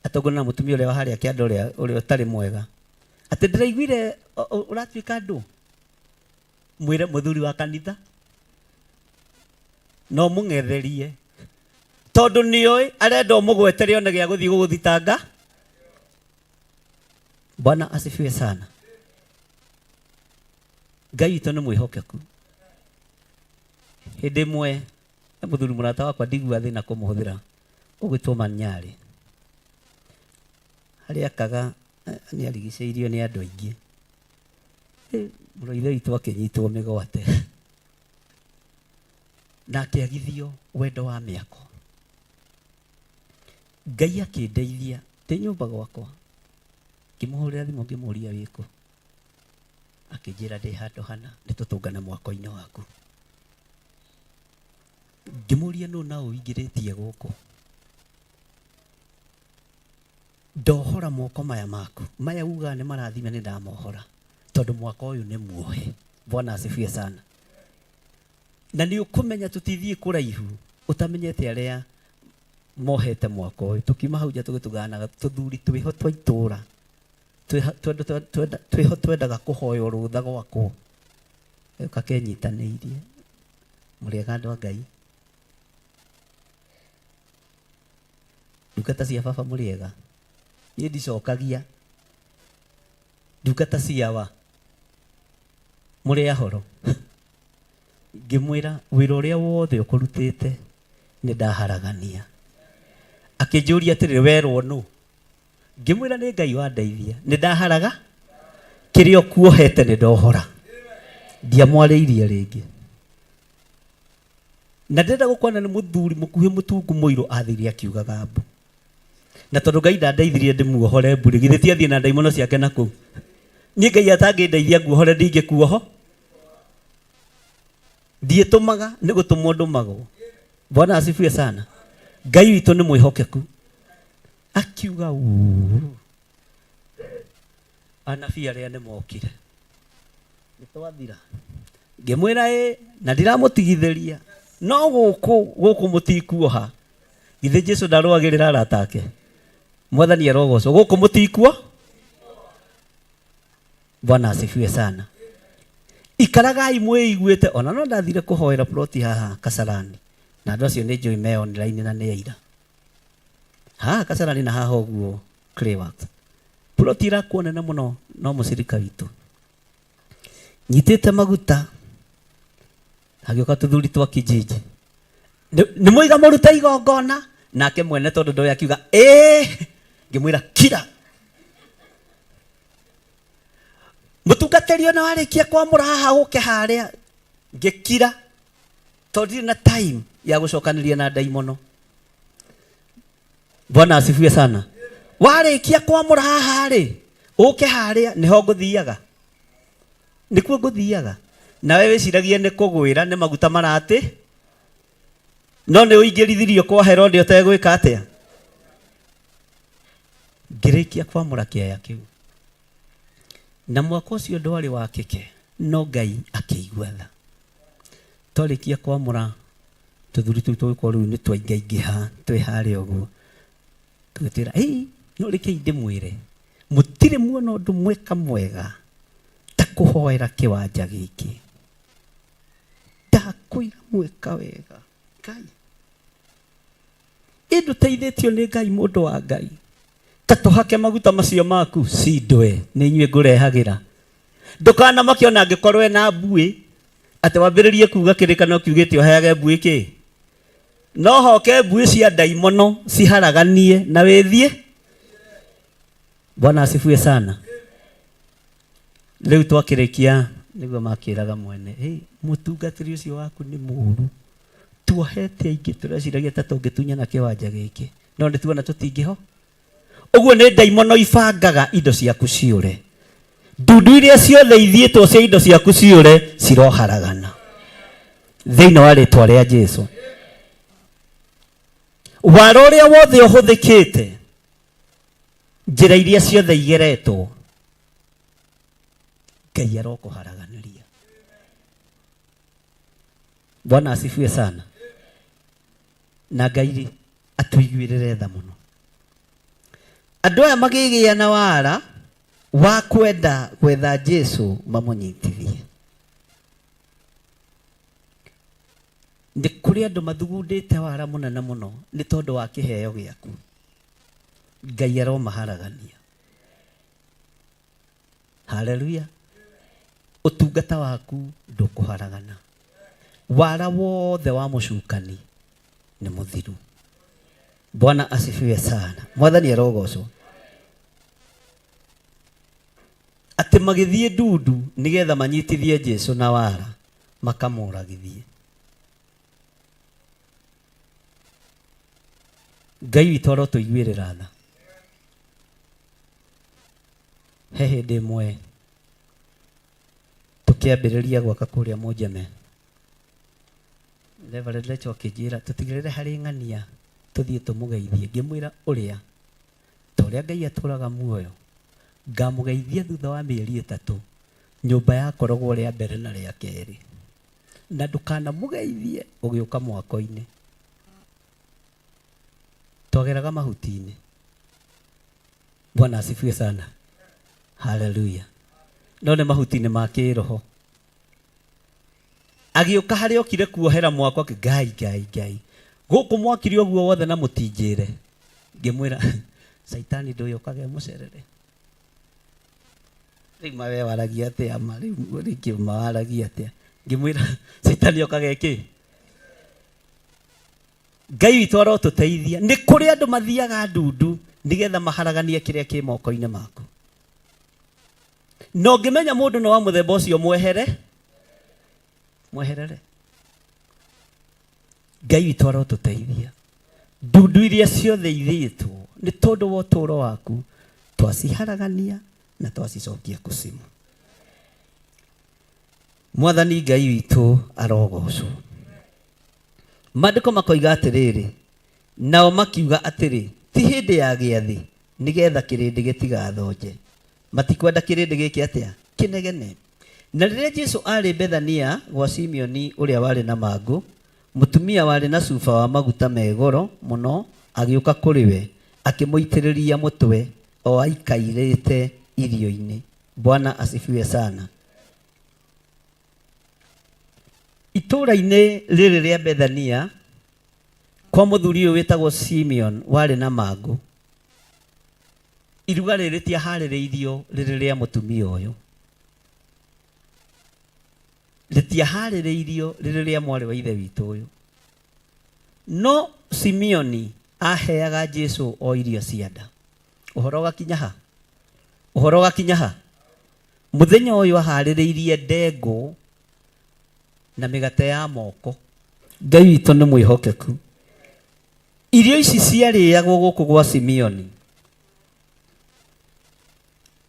atongane na mũtumia ũrĩa wa harĩa kĩanda ũrĩa ũrĩa ũtarĩ mwega, atĩ ndĩraiguire ũratuĩka andũ, mwĩre mũthuri wa kanitha no mũng'etherie, tondũ nĩoĩ arenda ũmũgwetere one gĩa gũthiĩ gũgũthitanga. Bwana asifiwe sana. Ngai witũ nĩ mwĩhokeku. Hĩndĩ ĩmwe mũthuri mũrata wakwa ndigua thĩna kũmũhũthĩra ũgwĩtwo Manyarĩ, harĩa akaga nĩ arigicĩirio nĩ andũ aingĩ. Mũrũ ithe witũ akĩnyitwo mĩgwate na akĩagithio wendo wa mĩako. Ngai akĩndeithia ndĩ nyũmba gwakwa, ngĩmũhũrĩra thimũ ngĩmũria wĩkũ, akĩnjĩra ndĩ handũ hana nĩ tũtũngane mwako-inĩ waku. Ngĩmũria nũ na ũingĩrĩtie gũkũ, ndohora moko maya maku maya ugaga nĩ marathime, nĩ ndamohora tondũ mwaka ũyũ nĩ muohe. Bwana asifiwe sana. Na nĩ ũkũmenya tũtithiĩ kũraihu ũtamenyete arĩa mohete mwaka ũyũ. Tũkiuma hau nja tũgĩtuganaga tũthuri twĩho twa itũra twĩho twendaga kũhoywo rũtha gwakwo, gĩũka kenyitanĩirie. Mũrĩega andũ a Ngai, ndungata cia baba mũrĩega. Niĩ ndicokagia ndungata ciawa mũrĩ ahoro. Ngĩmwĩra wĩra ũrĩa wothe ũkũrutĩte nĩ ndaharagania. Akĩnjũria atĩrĩrĩ, werwo nũ? Ngĩmwĩra nĩ Ngai wandeithia, nĩ ndaharaga kĩrĩa ũkuohete nĩ ndohora. Ndiamwarĩirie rĩngĩ. Na ndĩrenda gũkwana nĩ mũthuri mũkuhĩ mũtungu mũirũ athire akiugaga mbu. Na tondũ Ngai ndandeithirie ndĩmuohore mbũrĩ, githĩ ti athiĩ na ndaimono ciake na kũu? Niĩ Ngai atangĩndeithia nguohore ndingĩkuoho. Ndiĩtũmaga nĩ gũtũmwo ndũmagwo. Bwana asifiwe sana. Ngai witũ nĩ mwĩhokeku. Akiuga uu. Anabii arĩa nĩ mokire. Nĩ twathira. Ngĩmwĩra ĩ na ndiramũtigithĩria no gũkũ gũkũ mũtikuoha. Githĩ Jesu ndarũagĩrĩra arata ake? Mwathani arogocwo. Gũkũ mũtikuo. Bwana asifiwe sana. Ikaragai mwĩiguĩte. Ona no ndathire kũhoera ploti haha Kasarani, na andũ acio nĩ njũĩ me online na nĩ aira. Haha Kasarani na haha ũguo Clayworks. Ploti ĩrakuo nene mũno no mũcirika witũ. Nyitĩte maguta hagĩũka tũthuri twa kijiji, nĩ mũiga mũrute igongona. Nake mwene tondũ ndoĩ akiuga ĩĩ, ngĩmwĩra kira mũtungatĩri ona warĩkia kwamũra haha ũke harĩa. Ngĩkira tondũ ndirĩ na time ya gũcokanĩria na ndaimono. Bwana asifiwe sana. Warĩkia kwamũra haha rĩ, ũke harĩa nĩho ngũthiaga, nĩkuo ngũthiaga. Nawe wĩciragie nĩ kũgwĩra nĩ maguta maratĩ, no nĩ ũingĩrithirio kwa Herode ũtegwĩka atĩa. Ngĩrĩkia kwamũra kĩaya kĩu, na mwaka ũcio ndwarĩ wa kĩke, no Ngai akĩigua tha. Twarĩkia kwamũra tũthuri tũu tũgĩkorwo rĩu nĩ twaingaingĩha twĩ harĩa ũguo, tũgĩtwĩra ĩĩ, no rekei ndĩmwĩre, mũtirĩ muona ũndũ mweka mwega ta kũhoera kĩwanja gĩkĩ. Ndakwĩra mweka wega Ngai. Ĩ ndũteithĩtio nĩ Ngai mũndũ wa Ngai. Ta tũhake maguta macio maku cindwe nĩ inyuĩ ngũrehagĩra. Ndũkanamake ona angĩkorwo ena mbuĩ atĩ wambĩrĩrie kuga kĩrĩkanĩro kiugĩte ũheage mbuĩ kĩ. No hoke mbuĩ cia ndaimono ciharaganie na wĩthiĩ. Bwana asifiwe sana. Rĩu twakĩrĩkia nĩguo makĩraga mwene, hey, mũtungatĩri ũcio waku nĩ mũru. Tuohete aingĩ tũreciragia ta tũngĩtunyana kĩwanja gĩkĩ, no nĩ tuona tũtingĩho. Ũguo nĩ ndaimono ibangaga indo ciaku ciũre. Ndundu iria ciothe ithiĩtwo cia indo ciaku ciũre ciroharagana thĩinĩ wa rĩtwa rĩa Jesu. Wara ũrĩa wothe ũhũthĩkĩte, njĩra iria ciothe igeretwo, Ngai arokũharaganĩria. Bwana asifiwe sana. Na Ngai rĩ atũiguĩrĩre tha mũno. Andũ aya magĩgĩa na wara wa kwenda gwetha Jesu mamũnyitithie. Nĩ kũrĩ andũ mathugundĩte wara mũnene mũno nĩ tondũ wa kĩheo gĩaku. Ngai aromaharagania. Haleluya. Ũtungata waku ndũkũharagana. Wara wothe wa mũcukani nĩ mũthiru. Bwana asifiwe sana. Mwathani arogocwo. Atĩ magĩthiĩ ndundu nĩgetha manyitithie Jesu na wara makamũragithie. Ngai witũ arotũiguĩrĩra tha. He hĩndĩ ĩmwe tũkĩambĩrĩria gwaka kũrĩa Mũnjeme, Reverend Lecho akĩnjĩra tũtigĩrĩre harĩ ng'ania tũthiĩ tũmũgeithie. Ngĩmwĩra ũrĩa, ta ũrĩa Ngai atũraga muoyo, ngamũgeithia thutha wa mĩeri ĩtatũ, nyũmba yakoragwo rĩa mbere na rĩa kerĩ. Na ndũkanamũgeithie ũgĩũka mwako-inĩ. Twageraga mahuti-inĩ. Bwana asifiwe sana. Haleluya. No nĩ mahuti-inĩ ma kĩroho. Agĩũka harĩa okire kuohera mwako akĩ Ngai Ngai Ngai. Gũkũ mwakire ũguo wothe na mũtinjĩre. Ngĩmwĩra Caitani ndũyũkaga ĩmũcerere. Rĩu ma we waragia atĩa ma rĩu rĩngĩ ma waragia atĩa. Ngĩmwĩra Caitani okaga ĩkĩ? Ngai witũ arotũteithia. Nĩ kũrĩ andũ mathiaga ndundu nĩgetha maharaganie kĩrĩa kĩ moko-inĩ maku. Na ũngĩmenya mũndũ nĩ wa mũthemba ũcio mwehere, mweherere. Ngai witũ arotũteithia. Ndundu iria ciothe ithĩtwo nĩ tondũ wa ũtũũro waku twaciharagania na twacicokia kucimu. Mwathani Ngai witũ arogocwo. Maandĩko makoiga atĩrĩrĩ, nao makiuga atĩrĩ, ti hĩndĩ ya gĩathĩ, nĩgetha kĩrĩndĩ gĩtigathonje. Matikwenda kĩrĩndĩ gĩke atĩa? Kĩnegene. Na rĩrĩa Jesu aarĩ Bethania gwa Simeoni ũrĩa warĩ na mangũ, mũtumia warĩ na cuba wa maguta me goro mũno agĩũka kũrĩ we, akĩmũitĩrĩria mũtwe o aikairĩte irio-inĩ. Bwana asifiwe sana. Itũũra-inĩ rĩrĩ rĩa Bethania, kwa mũthuri ũyũ wĩtagwo Simeon warĩ na mangũ, iruga rĩrĩ rĩtiaharĩrĩirio rĩrĩ rĩa mũtumia ũyũ. Rĩtiaharĩrĩirio rĩrĩ rĩa mwarĩ wa ithe witũ ũyũ. No Simeoni aheaga Jesu o irio cia nda. Ũhoro ũgakinya ha? Ũhoro ũgakinya ha? Mũthenya ũyũ aharĩrĩirie ndengũ na mĩgate ya moko. Ngai witũ nĩ mwĩhokeku. Irio ici ciarĩagwo gũkũ gwa Simeoni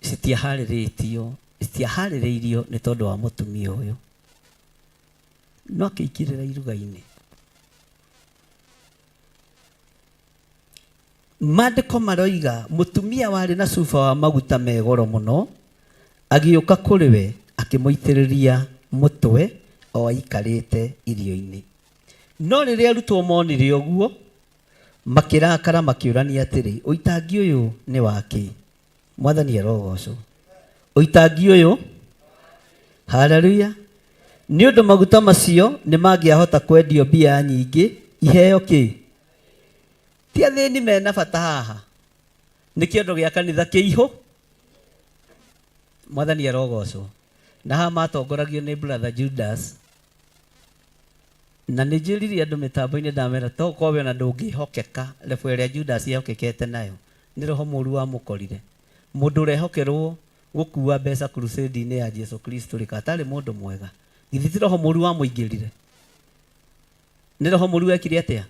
citiaharĩrĩtio, citiaharĩrĩirio nĩ tondũ wa mũtumia ũyũ. No akĩingĩrĩra iruga-inĩ. Maandĩko maroiga mũtumia warĩ na cuba wa maguta me goro mũno agĩũka kũrĩ we akĩmũitĩrĩria mũtwe o aikarĩte irio-inĩ. No rĩrĩa arutwo monire ũguo, makĩrakara makĩũrania atĩrĩ, ũitangi ũyũ nĩ wa kĩ? Mwathani arogocwo. Ũitangi ũyũ, haleluya, nĩ ũndũ maguta macio nĩ mangĩahota kwendio mbia nyingĩ iheo kĩ? Ti athĩni mena bata haha. Nĩ kĩondo gĩa kanitha kĩihũ. Mwathani arogocwo. Na haha matongoragio nĩ brother Judas. Na nĩ njĩrire andũ mĩtambo-inĩ ndamera to korwo we ona ndũngĩhokeka level ĩrĩa Judas ehokekete nayo. Nĩ roho mũru wamũkorire. Mũndũ ũrehokerwo gũkua mbeca crusade-inĩ ya Jesu Kristo rĩ, atarĩ mũndũ mwega. Githĩ ti roho mũru wamũingĩrire? Nĩ roho mũru wekire atĩa?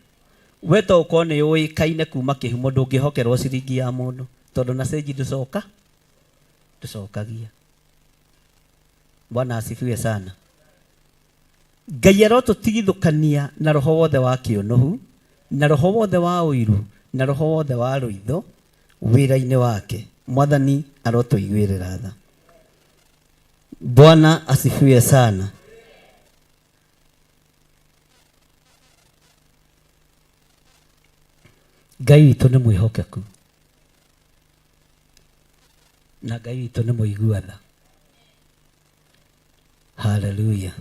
We to ũkorwo nĩ ũĩkaine kuma kĩhumo ndũngĩhokerwo ciringi ya mũndũ tondũ na cĩnji ndũcoka ndũcokagia. Bwana asifiwe sana. Ngai arotũtigithũkania na roho wothe wa kĩũnũhu na roho wothe wa ũiru na roho wothe wa rũitho wĩra-inĩ wake. Mwathani arotũiguĩrĩra tha. Bwana asifiwe sana. Ngai witũ nĩ mwĩhokeku na Ngai witũ nĩ mũigua tha. Haleluya.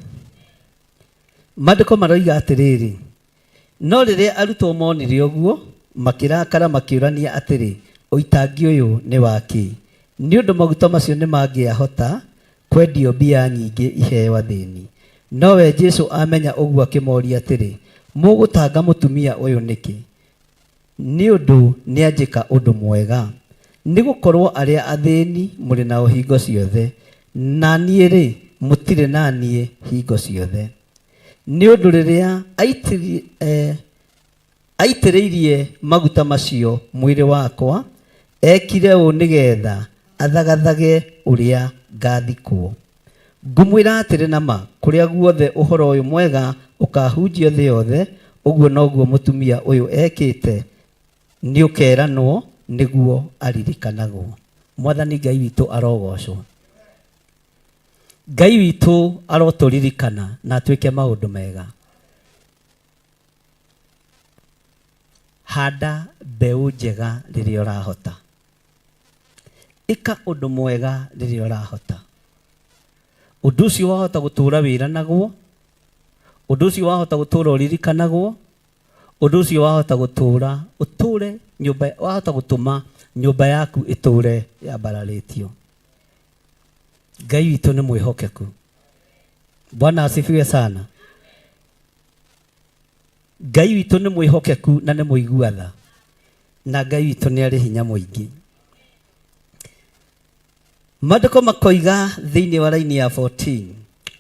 Maandĩko maroiga atĩrĩrĩ, no rĩrĩa arutwo monire ũguo, makĩrakara makĩũrania atĩrĩ, ũitangi ũyũ nĩ wa kĩ? Nĩ ũndũ maguta macio nĩ mangĩahota kwendio mbia nyingĩ iheo athĩni. Nowe Jesu amenya ũguo akĩmoria atĩrĩ, mũgũtanga mũtumia ũyũ nĩkĩ? Nĩ ũndũ nĩanjĩka ũndũ mwega. Nĩ gũkorwo arĩa athĩni mũrĩ nao hingo ciothe, na niĩ-rĩ, mũtirĩ na niĩ hingo ciothe. Nĩ ũndũ rĩrĩa aitĩrĩirie maguta macio mwĩrĩ wakwa, ekire ũũ nĩgetha athagathage ũrĩa ngathikwo. Ngũmwĩra atĩrĩ na ma, kũrĩa guothe ũhoro ũyũ mwega ũkahunjio thĩ yothe, ũguo noguo mũtumia ũyũ ekĩte nĩũkeranwo nĩguo aririkanagwo. Mwathani Ngai witũ arogocwo. Ngai witũ arotũririkana na atwĩke maũndũ mega. Handa mbeũ njega rĩrĩa ũrahota. Ĩka ũndũ mwega rĩrĩa ũrahota. Ũndũ ũcio wahota gũtũũra wĩranagwo, ũndũ ũcio wahota gũtũũra ũririkanagwo, ũndũ ũcio wahota gũtũũra ũtũũre nyũmba, wahota gũtũma nyũmba yaku ĩtũũre yambararĩtio. Ngai witũ nĩ mwĩhokeku. Bwana asifiwe sana. Ngai witũ nĩ mwĩhokeku na nĩ mũigua tha, na Ngai witũ nĩ arĩ hinya mũingĩ. Maandĩko makoiga thĩinĩ wa raini ya 14,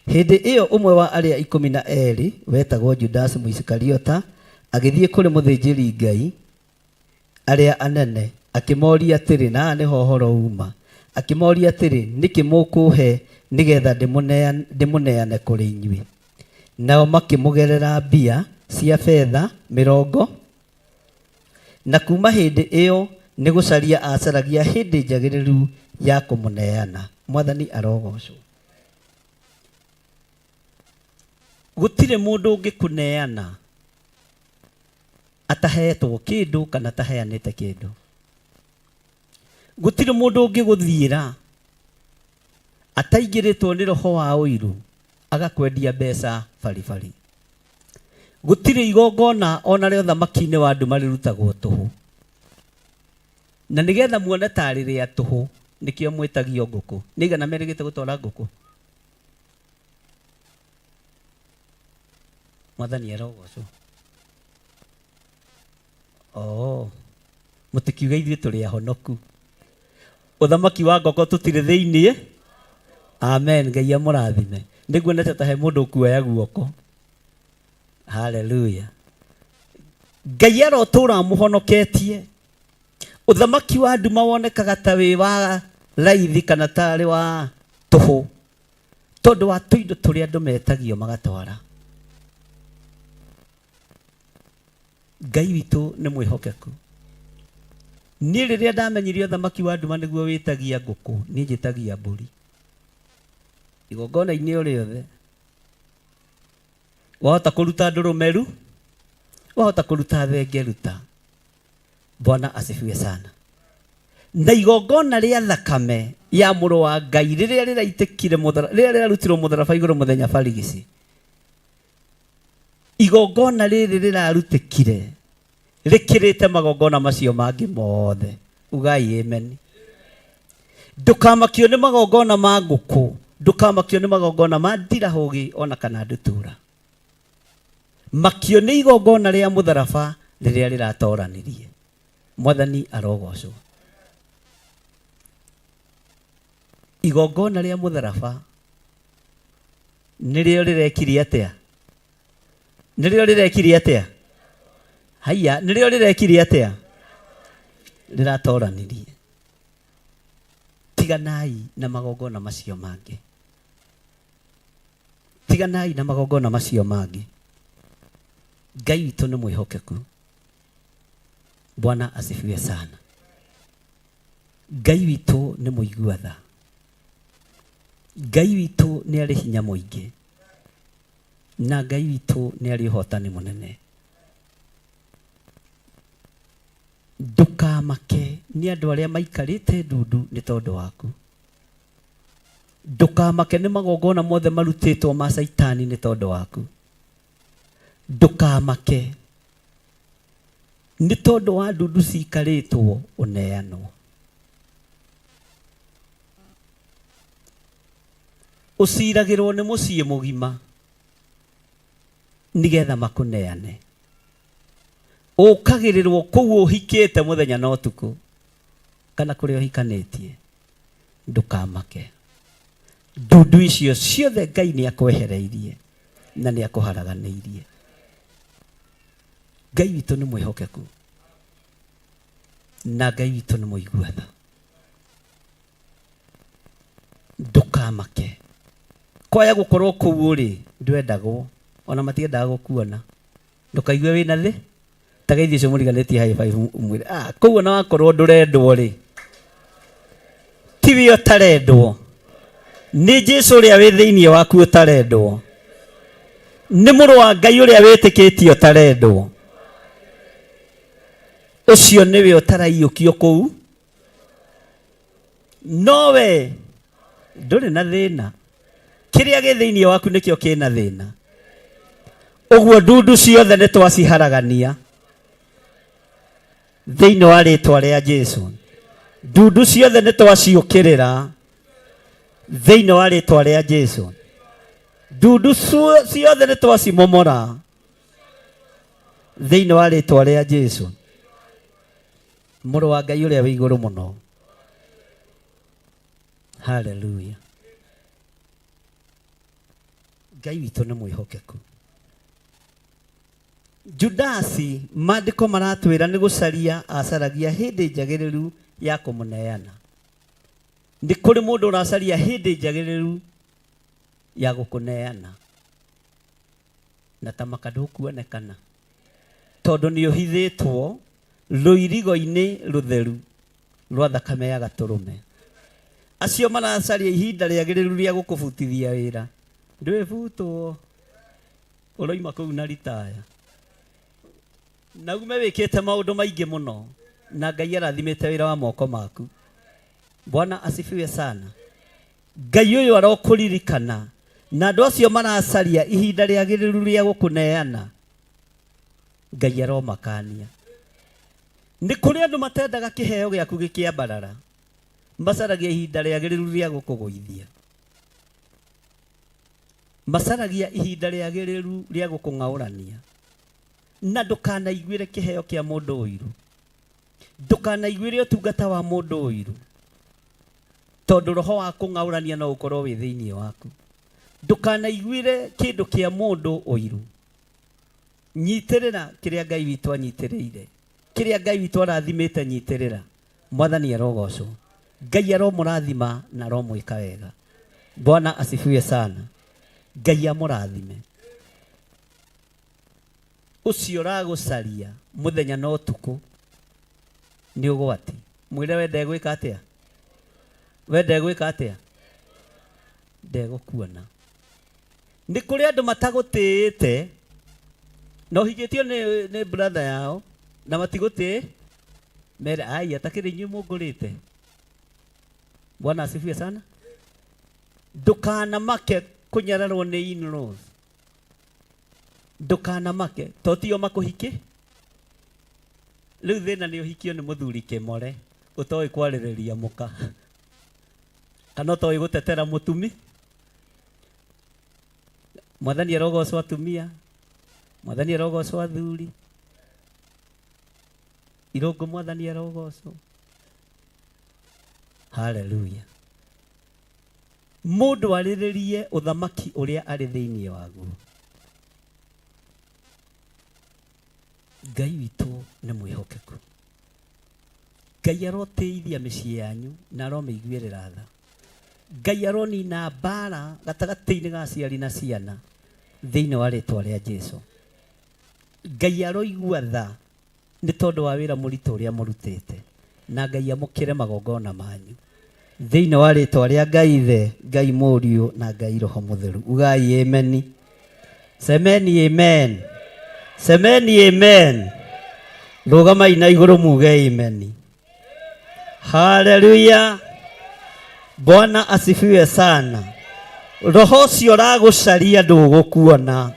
hĩndĩ ĩyo ũmwe wa arĩa 12 wetagwo Judas Mũisikariota agĩthiĩ kũrĩ mũthĩnjĩri Ngai arĩa anene akĩmoria atĩrĩ, na haha nĩho ũhoro uma, akĩmoria atĩrĩ, nĩkĩ mũkũhe nĩgetha ndĩmũneane kũrĩ inyuĩ? Nao makĩmũgerera mbia cia betha 20. Na kuma hĩndĩ ĩyo nĩ gũcaria acaragia hĩndĩ njagĩrĩru ya kũmũneana. Mwathani arogocwo. Gũtirĩ mũndũ ũngĩkũneana ataheetwo kĩndũ kana ataheanĩte kĩndũ. Gũtirĩ mũndũ ũngĩgũthiĩra ataingĩrĩtwo nĩ roho wa ũiru agakwendia mbeca baribari. Gũtirĩ igongona ona rĩa ũthamaki-inĩ wa nduma rĩrutagwo tũhũ. Na nĩgetha muone tarĩ rĩa tũhũ nĩkĩo mwĩtagio ngũkũ. Nĩ igana merĩgĩte gũtwara ngũkũ? Mwathani arogocwo. Oh, mũtikiuge ithuĩ tũrĩ ahonoku. Ũthamaki wa ngoko tũtirĩ thĩiniĩ. Amen. Ngai amũrathime. Nĩguonete ta he mũndũ ũkuoya guoko. Hallelujah. Ngai arotũra amũhonoketie. Ũthamaki wa nduma wonekaga ta wĩ wa raithi kana tarĩ wa tũhũ tondũ wa tũindo tũrĩa andũ metagio magatwara. Ngai witũ nĩ mwĩhokeku. Niĩ rĩrĩa ndamenyire ũthamaki wa nduma nĩguo wĩtagia ngũkũ, niĩ njĩtagia mbũri. Igongona-inĩ o rĩothe. Wahota kũruta ndũrũmeru, wahota kũruta thenge ruta. Bwana asifiwe sana. Na igongona rĩa thakame ya mũrũ wa Ngai rĩrĩa rĩraitĩkire rĩrĩa rĩrarutirwo mũtharaba igũrũ mũthenya barigici. Igongona rĩrĩ rĩrarutĩkire Rĩkĩrĩte magongona macio mangĩ mothe. Ugai amen. Ndũkamakio nĩ magongona ma ngũkũ, ndũkamakio nĩ magongona ma ndirahũgĩ ona kana ndutura. Makio nĩ igongona rĩa mũtharaba rĩrĩa rĩratoranirie. Mwathani arogocwo. Igongona rĩa mũtharaba nĩrĩo rĩrekire atĩa? Nĩrĩo rĩrekire atĩa? Haiya, nĩrĩo rĩrekire atĩa? Rĩratoranirie. Tiganai na magongona macio mangĩ. Tiganai na magongona macio mangĩ. Ngai witũ nĩ mwĩhokeku. Bwana asifiwe sana. Ngai witũ nĩ mũigua tha. Ngai witũ nĩ arĩ hinya mũingĩ. Na Ngai witũ nĩ arĩ ũhotani mũnene. Ndũkamake nĩ andũ arĩa maikarĩte ndundu nĩ tondũ waku. Ndũkamake nĩ magongona mothe marutĩtwo ma Caitani nĩ tondũ waku. Ndũkamake nĩ tondũ wa ndundu cikarĩtwo ũneanwo. Ũciragĩrwo nĩ mũciĩ mũgima nĩgetha makũneane. Ũkagĩrĩrwo kũu ũhikĩte mũthenya na ũtukũ kana kũrĩa ũhikanĩtie. Ndũkamake. Ndundu icio ciothe Ngai nĩ akwehereirie na nĩ akũharaganĩirie. Ngai witũ nĩ mwĩhokeku na Ngai witũ nĩ mũigua tha. Ndũkamake. Kwaya gũkorwo kũu ũrĩ ndwendagwo ona matiendaga gũkuona. Ndũkaigue wĩna thĩ ta geithio ũcio mũriganĩtie high five ũmwĩre ah kũu ona wakorwo ndũrendwo rĩ tiwe ũtarendwo nĩ Jesu ũrĩa wĩ thĩinĩ waku ũtarendwo nĩ mũrũ wa Ngai ũrĩa wĩtĩkĩtie ũtarendwo ũcio nĩwe ũtaraiyũkio kũu nowe ndũrĩ na thĩna kĩrĩa gĩ thĩinĩ waku nĩkĩo kĩna thĩna ũguo ndundu ciothe nĩ twaciharagania thĩinĩ wa rĩtwa rĩa Jesu ndundu ciothe nĩ twaciũkĩrĩra thĩinĩ wa rĩtwa rĩa Jesu ndundu ciothe nĩ twacimomora thĩinĩ wa rĩtwa rĩa Jesu mũrũ wa Ngai ũrĩa wĩ igũrũ mũno. Haleluya. Ngai witũ nĩ mwĩhokeku. Judasi maandĩko maratwĩra nĩ gũcaria acaragia hĩndĩ njagĩrĩru ya kũmũneana. Nĩ kũrĩ mũndũ ũracaria hĩndĩ njagĩrĩru ya gũkũneana na ta maka ndũkuonekana tondũ nĩ ũhithĩtwo rũirigo-inĩ rũtheru rwa thakame ya gatũrũme. Acio maracaria ihinda rĩagĩrĩru rĩa gũkũbutithia wĩra ndwĩbutwo ũroima kũu na ritaya na ume wĩkĩte maũndũ maingĩ mũno na Ngai arathimĩte wĩra wa moko maku. Bwana asifiwe sana. Ngai ũyũ arokũririkana na andũ acio maracaria ihinda rĩagĩrĩru rĩa gũkũneana Ngai aromakania. Nĩ kũrĩ andũ matendaga kĩheo gĩaku gĩkĩambarara, macaragia ihinda rĩagĩrĩru rĩa gũkũgũithia, macaragia ihinda rĩagĩrĩru rĩa gũkũng'aũrania. Na ndũkanaiguĩre kĩheo kĩa mũndũ ũiru, ndũkanaiguĩre ũtungata wa mũndũ ũiru, tondũ roho wa kũng'aũrania no ũkorwo wĩ thĩinĩ waku. Ndũkanaiguĩre kĩndũ kĩa mũndũ ũiru. Nyitĩrĩra kĩrĩa Ngai witũ anyitĩrĩire, kĩrĩa Ngai witũ arathimĩte nyitĩrĩra. Mwathani arogocwo. Ngai aromũrathima na aromwĩka wega. Bwana asifiwe sana. Ngai amũrathime. Ũcio ũragũcaria mũthenya na ũtukũ nĩ ũgwati. Mwĩre we ndegwĩka atĩa? We ndegwĩka atĩa? Ndegũkuona. Nĩ kũrĩ andũ matagũtĩĩte na ũhikĩtio nĩ brother yao na matigũtĩ mere ai atakĩrĩ inyuĩ mũngũrĩte. Bwana asifiwe sana. Ndũkanamake kũnyararwo nĩ in-laws. Ndũkanamake to tio makũhikĩ. Rĩu thĩna nĩ ũhikio nĩ mũthuri kĩmore ũtoĩ kwarĩrĩria mũka kana ũtoĩ gũtetera mũtumi. Mwathani arogocwo atumia, Mwathani arogocwo athuri, Irũngũ Mwathani arogocwo. Haleluya. Mũndũ arĩrĩrie ũthamaki ũrĩa arĩ thĩinĩ waguo. Ngai witũ nĩ mwĩhokeku. Ngai arotĩithia mĩciĩ yanyu na aromĩiguĩrĩra tha. Ngai aronina mbara gatagatĩ-inĩ ga aciari na ciana thĩinĩ wa rĩtwa rĩa Jesu. Ngai aroigua tha nĩ tondũ wa wĩra mũritũ ũrĩa mũrutĩte, na Ngai amũkĩre magongona manyu thĩinĩ wa rĩtwa rĩa Ngai Ithe, Ngai Mũriũ na Ngai Roho Mũtheru. Ugai ameni. Semeni amen. Semeni amen. Rũgamai na igũrũ muge ameni. Haleluya. Bwana asifiwe sana. Roho ũcio ũragũcaria ndũgũkuona.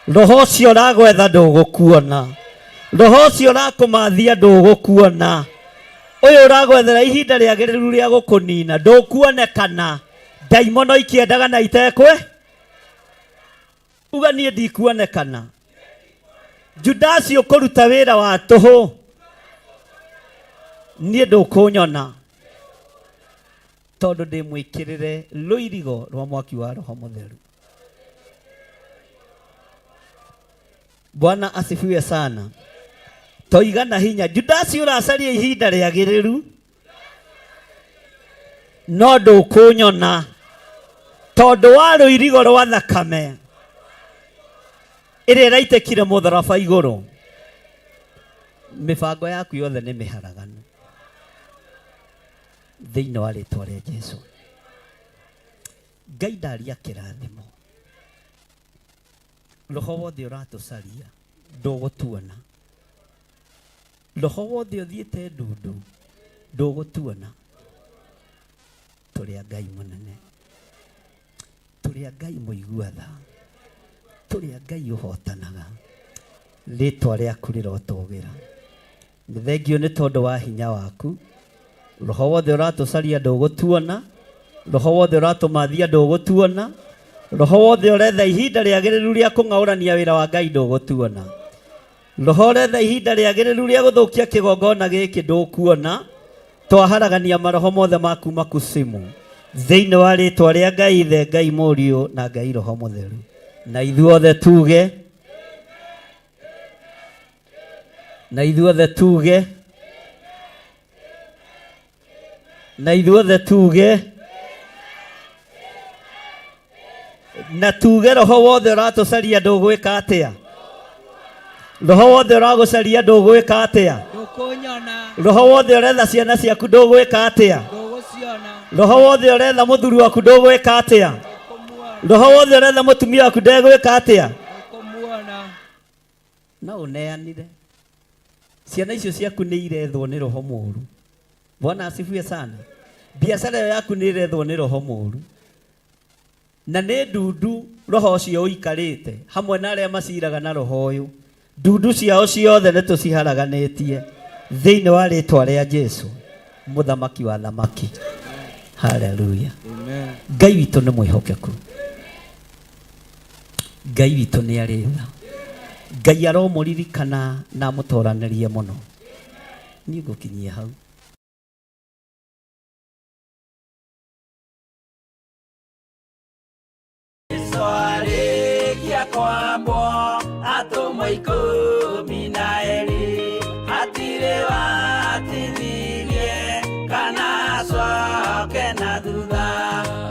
Roho ũcio ũragwetha ndũgũkuona. Roho ũcio ũrakũmathia ndũgũkuona. Ũyũ ũragwethera ihinda rĩagĩrĩru rĩa gũkũnina ndũkuonekana. Ndaimono ikĩendaga na itekwe. Uga niĩ ndikuonekana. Judasi ũkũruta wĩra wa tũhũ, niĩ ndũkũnyona tondũ ndĩ mwĩkĩrĩre rũirigo rwa mwaki wa Roho Mũtheru. Bwana asifiwe sana. Toiga na hinya, Judasi ũracaria ihinda rĩagĩrĩru no ndũkũnyona tondũ wa rũirigo rwa thakame ĩrĩa ĩraitĩkire mũtharaba igũrũ. Mĩbango yaku yothe nĩ mĩharaganu thĩinĩ wa rĩtwa rĩa Jesu. Ngai ndaria kĩrathimo, roho wothe ũratũcaria ndũgũtuona, roho wothe ũthiĩte ndundu ndũgũtuona. Tũrĩ a Ngai mũnene, tũrĩ a Ngai mũigua tha, tũrĩ a Ngai ũhotanaga. Rĩtwa rĩaku rĩrotũgĩra. Nĩ thengio nĩ tondũ wa hinya waku. Roho wothe ũratũcaria ndũgũtuona, roho wothe ũratũmathia ndũgũtuona, roho wothe ũretha ihinda rĩagĩrĩru rĩa kũng'aũrania wĩra wa Ngai ndũgũtuona, roho ũretha ihinda rĩagĩrĩru rĩa gũthũkia kĩgongona gĩkĩ ndũkuona. Twaharagania maroho mothe ma kuma kusimu thĩinĩ wa rĩtwa rĩa Ngai Ithe, Ngai Mũriũ na Ngai Roho Mũtheru, na ithuothe tuge na ithuothe tuge na ithuothe tuge na tuge roho wothe ũratũcaria ndũgwĩka atĩa? Roho wothe ũragũcaria ndũgwĩka atĩa? Ndũkũnyona. Roho wothe ũretha ciana ciaku ndũgwĩka atĩa? Ndũgũciona. Roho wothe ũretha mũthuri waku ndũgwĩka atĩa? Roho wothe ũretha mũtumia waku ndegwĩka atĩa? Ndũkũmuona. No ũneanire ciana icio ciaku nĩ irethwo nĩ roho mũru. Bwana asifiwe sana. Biacara ĩyo yaku nĩ ĩrethwo nĩ roho mũru, na nĩ ndundu roho ũcio ũikarĩte hamwe na arĩa maciraga na roho ũyũ. Ndundu ciao ciothe nĩ tũciharaganĩtie thĩinĩ wa rĩtwa rĩa Jesu, mũthamaki wa thamaki. Haleluya. Ngai witũ nĩ mwĩhokeku, Ngai witũ nĩ arĩ tha. Ngai aromũririkana na amũtoranĩrie mũno. Niĩ ngũkinyia hau. Jesu arĩkia kwambwo atũmwo 12, hatirĩ watithirie kana acoke na thutha.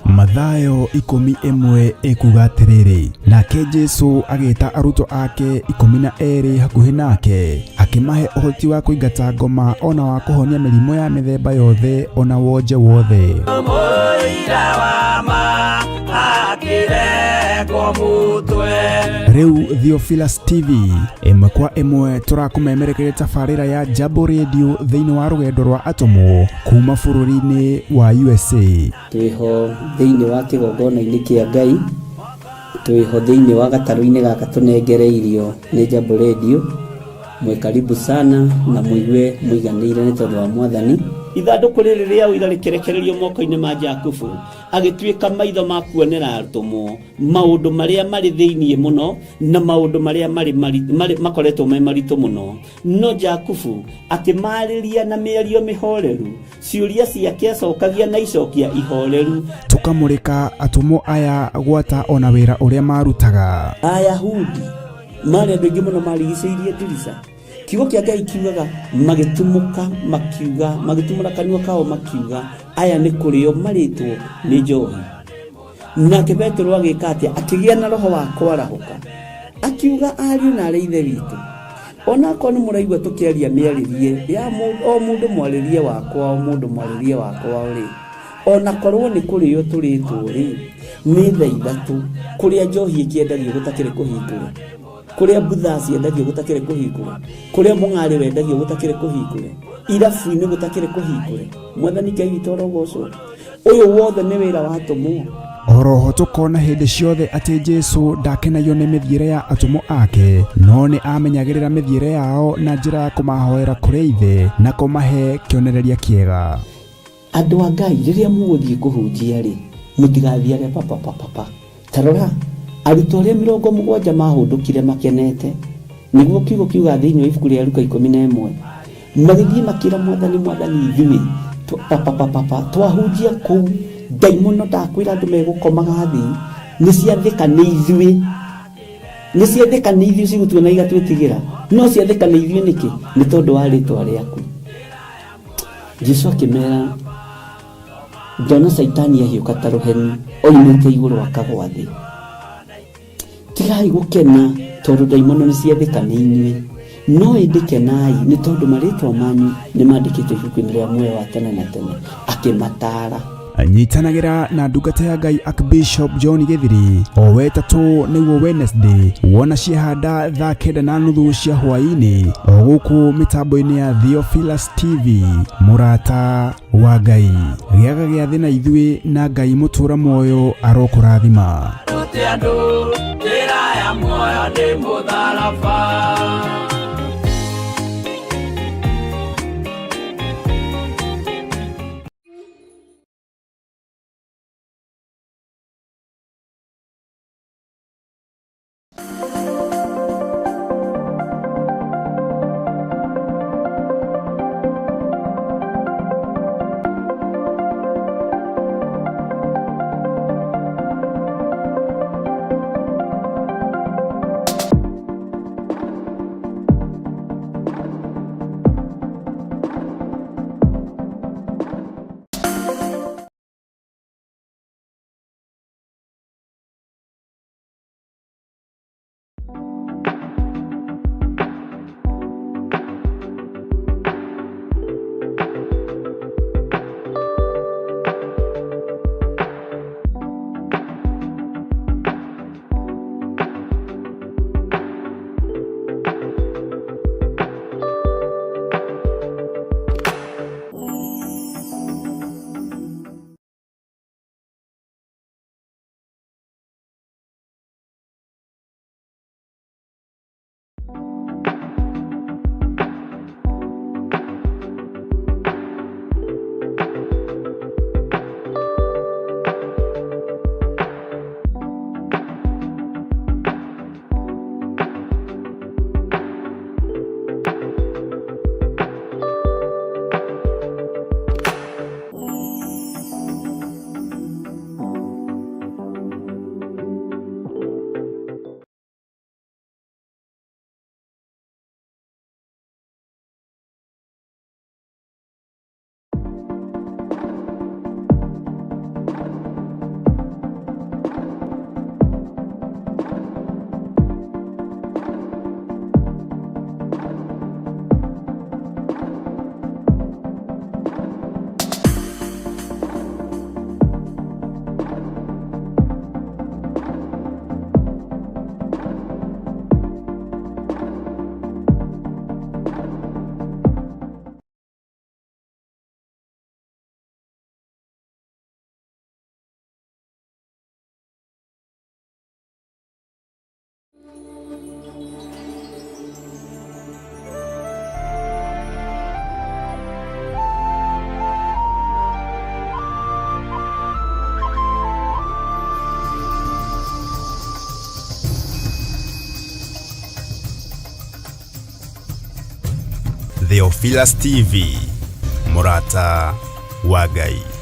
Mathayo 11 ĩkuga atĩrĩrĩ, nake Jesu agĩta arutwo ake 12 hakuhĩ nake, akĩmahe ũhoti wa kũingata ngoma ona wa kũhonia mĩrimũ ya mĩthemba yothe ona wonje wothe. Mũira wa ma akĩrengwo mũtwe. Rĩu Theophilus TV ĩmwe kwa ĩmwe tũrakũmemerekeria tabarĩra ya Jambo Radio thĩinĩ wa rũgendo rwa atũmwo kuma bũrũri-inĩ wa USA. Twĩho thĩinĩ wa kĩgongona-inĩ kĩa Ngai, twĩho thĩinĩ wa gatarũ-inĩ gaka tũnengereirio nĩ Jambo Radio. Mwĩ karibu sana na mũigue mũiganĩire nĩ tondũ wa Mwathani. Ithandũkũ rĩrĩ rĩa ũira rĩkĩrekererio moko-inĩ ma Jakubu, agĩtuĩka maitho ma kuonera atũmwo maũndũ marĩa marĩ thĩinĩ mũno na maũndũ marĩa marĩ marĩ makoretwo me maritũ mũno. No Jakubu akĩmarĩria na mĩario mĩhoreru, ciũria ciake acokagia na icokia ihoreru. Tũkamũrĩka atũmwo aya gwata ona wĩra ũrĩa marutaga. Ayahudi marĩ andũ aingĩ mũno marigicĩirie ndirica. Kiugo kĩa Ngai kiugaga magĩtumũka makiuga, magĩtumũra kanua kao makiuga, aya nĩ kũrĩo marĩtwo nĩ njohi. Nake Petero agĩka atĩa? Akĩgĩa na roho wa kwarahũka, akiuga, ariũ na arĩ ithe witũ, onakorwo nĩ mũraigua tũkĩaria mĩarĩrie ya o mũndũ mwarĩrie wakwa, o mũndũ mwarĩrie wakwa rĩ, onakorwo nĩ kũrĩo tũrĩtwo rĩ, nĩ thaa ithatũ kũrĩa njohi ĩkĩendagio gũtakĩrĩ kũhingũre, kũrĩa mbutha ciendagio gũtakĩrĩ kũhingũre, kũrĩa mũng'arĩ wendagio gũtakĩrĩ kũhingũre, irabu-inĩ gũtakĩrĩ kũhingũre. Mwathani Ngai witũ arogocwo. Ũyũ wothe nĩ wĩra wa atũmwo. Oroho tũkona hĩndĩ ciothe atĩ Jesu ndakenagio nĩ mĩthiĩre ya atũmwo ake, no nĩ amenyagĩrĩra mĩthiĩre yao na njĩra ya kũmahoera kũrĩ Ithe na kũmahe kĩonereria kĩega. Andũ a Ngai, rĩrĩa mũgũthiĩ kũhunjia rĩ, mũtigathiage papapapapa. Ta rora, arutwo arĩa 70 mahũndũkire makenete, nĩguo kiugo kiuga thĩinĩ wa ibuku rĩa Luka 11, magĩthiĩ makĩra Mwathani, Mwathani, ithuĩ papapapapa twahunjia kũu, ndaimono ndakwĩra andũ megũkomaga thĩ, nĩ ciathĩka nĩ ithuĩ, nĩ ciathĩka nĩ ithuĩ cigũtuona igatwĩtigĩra, no ciathĩka nĩ ithuĩ nĩkĩ? Nĩ tondũ wa rĩtwa rĩaku. Jesu akĩmera, ndona Caitani ahiũka ta rũheni oimĩte igũrũ akagwa thĩ. Tigai gũkena tondũ ndaimono nĩ ciathĩka nĩ inyuĩ, no ĩndĩ kenai nĩ tondũ marĩtwa manyu nĩ mandĩkĩtwo ibuku-inĩ rĩa muoyo wa tene na tene. Akĩmataara. Nyitanagĩra na ndungata ya Ngai Archbishop John Gĩthiri o wetatũ nĩguo Wednesday, wona ciahanda thaa 9:30 cia hwaĩ-inĩ o gũkũ mĩtambo-inĩ ya Theophilus TV. Mũrata wa Ngai, gĩaga gĩathĩ na ithuĩ, na Ngai mũtũra muoyo arokũrathima. Rute andũ njĩra ya muoyo nĩ mũtharaba. Theophilus TV, mũrata wa Ngai.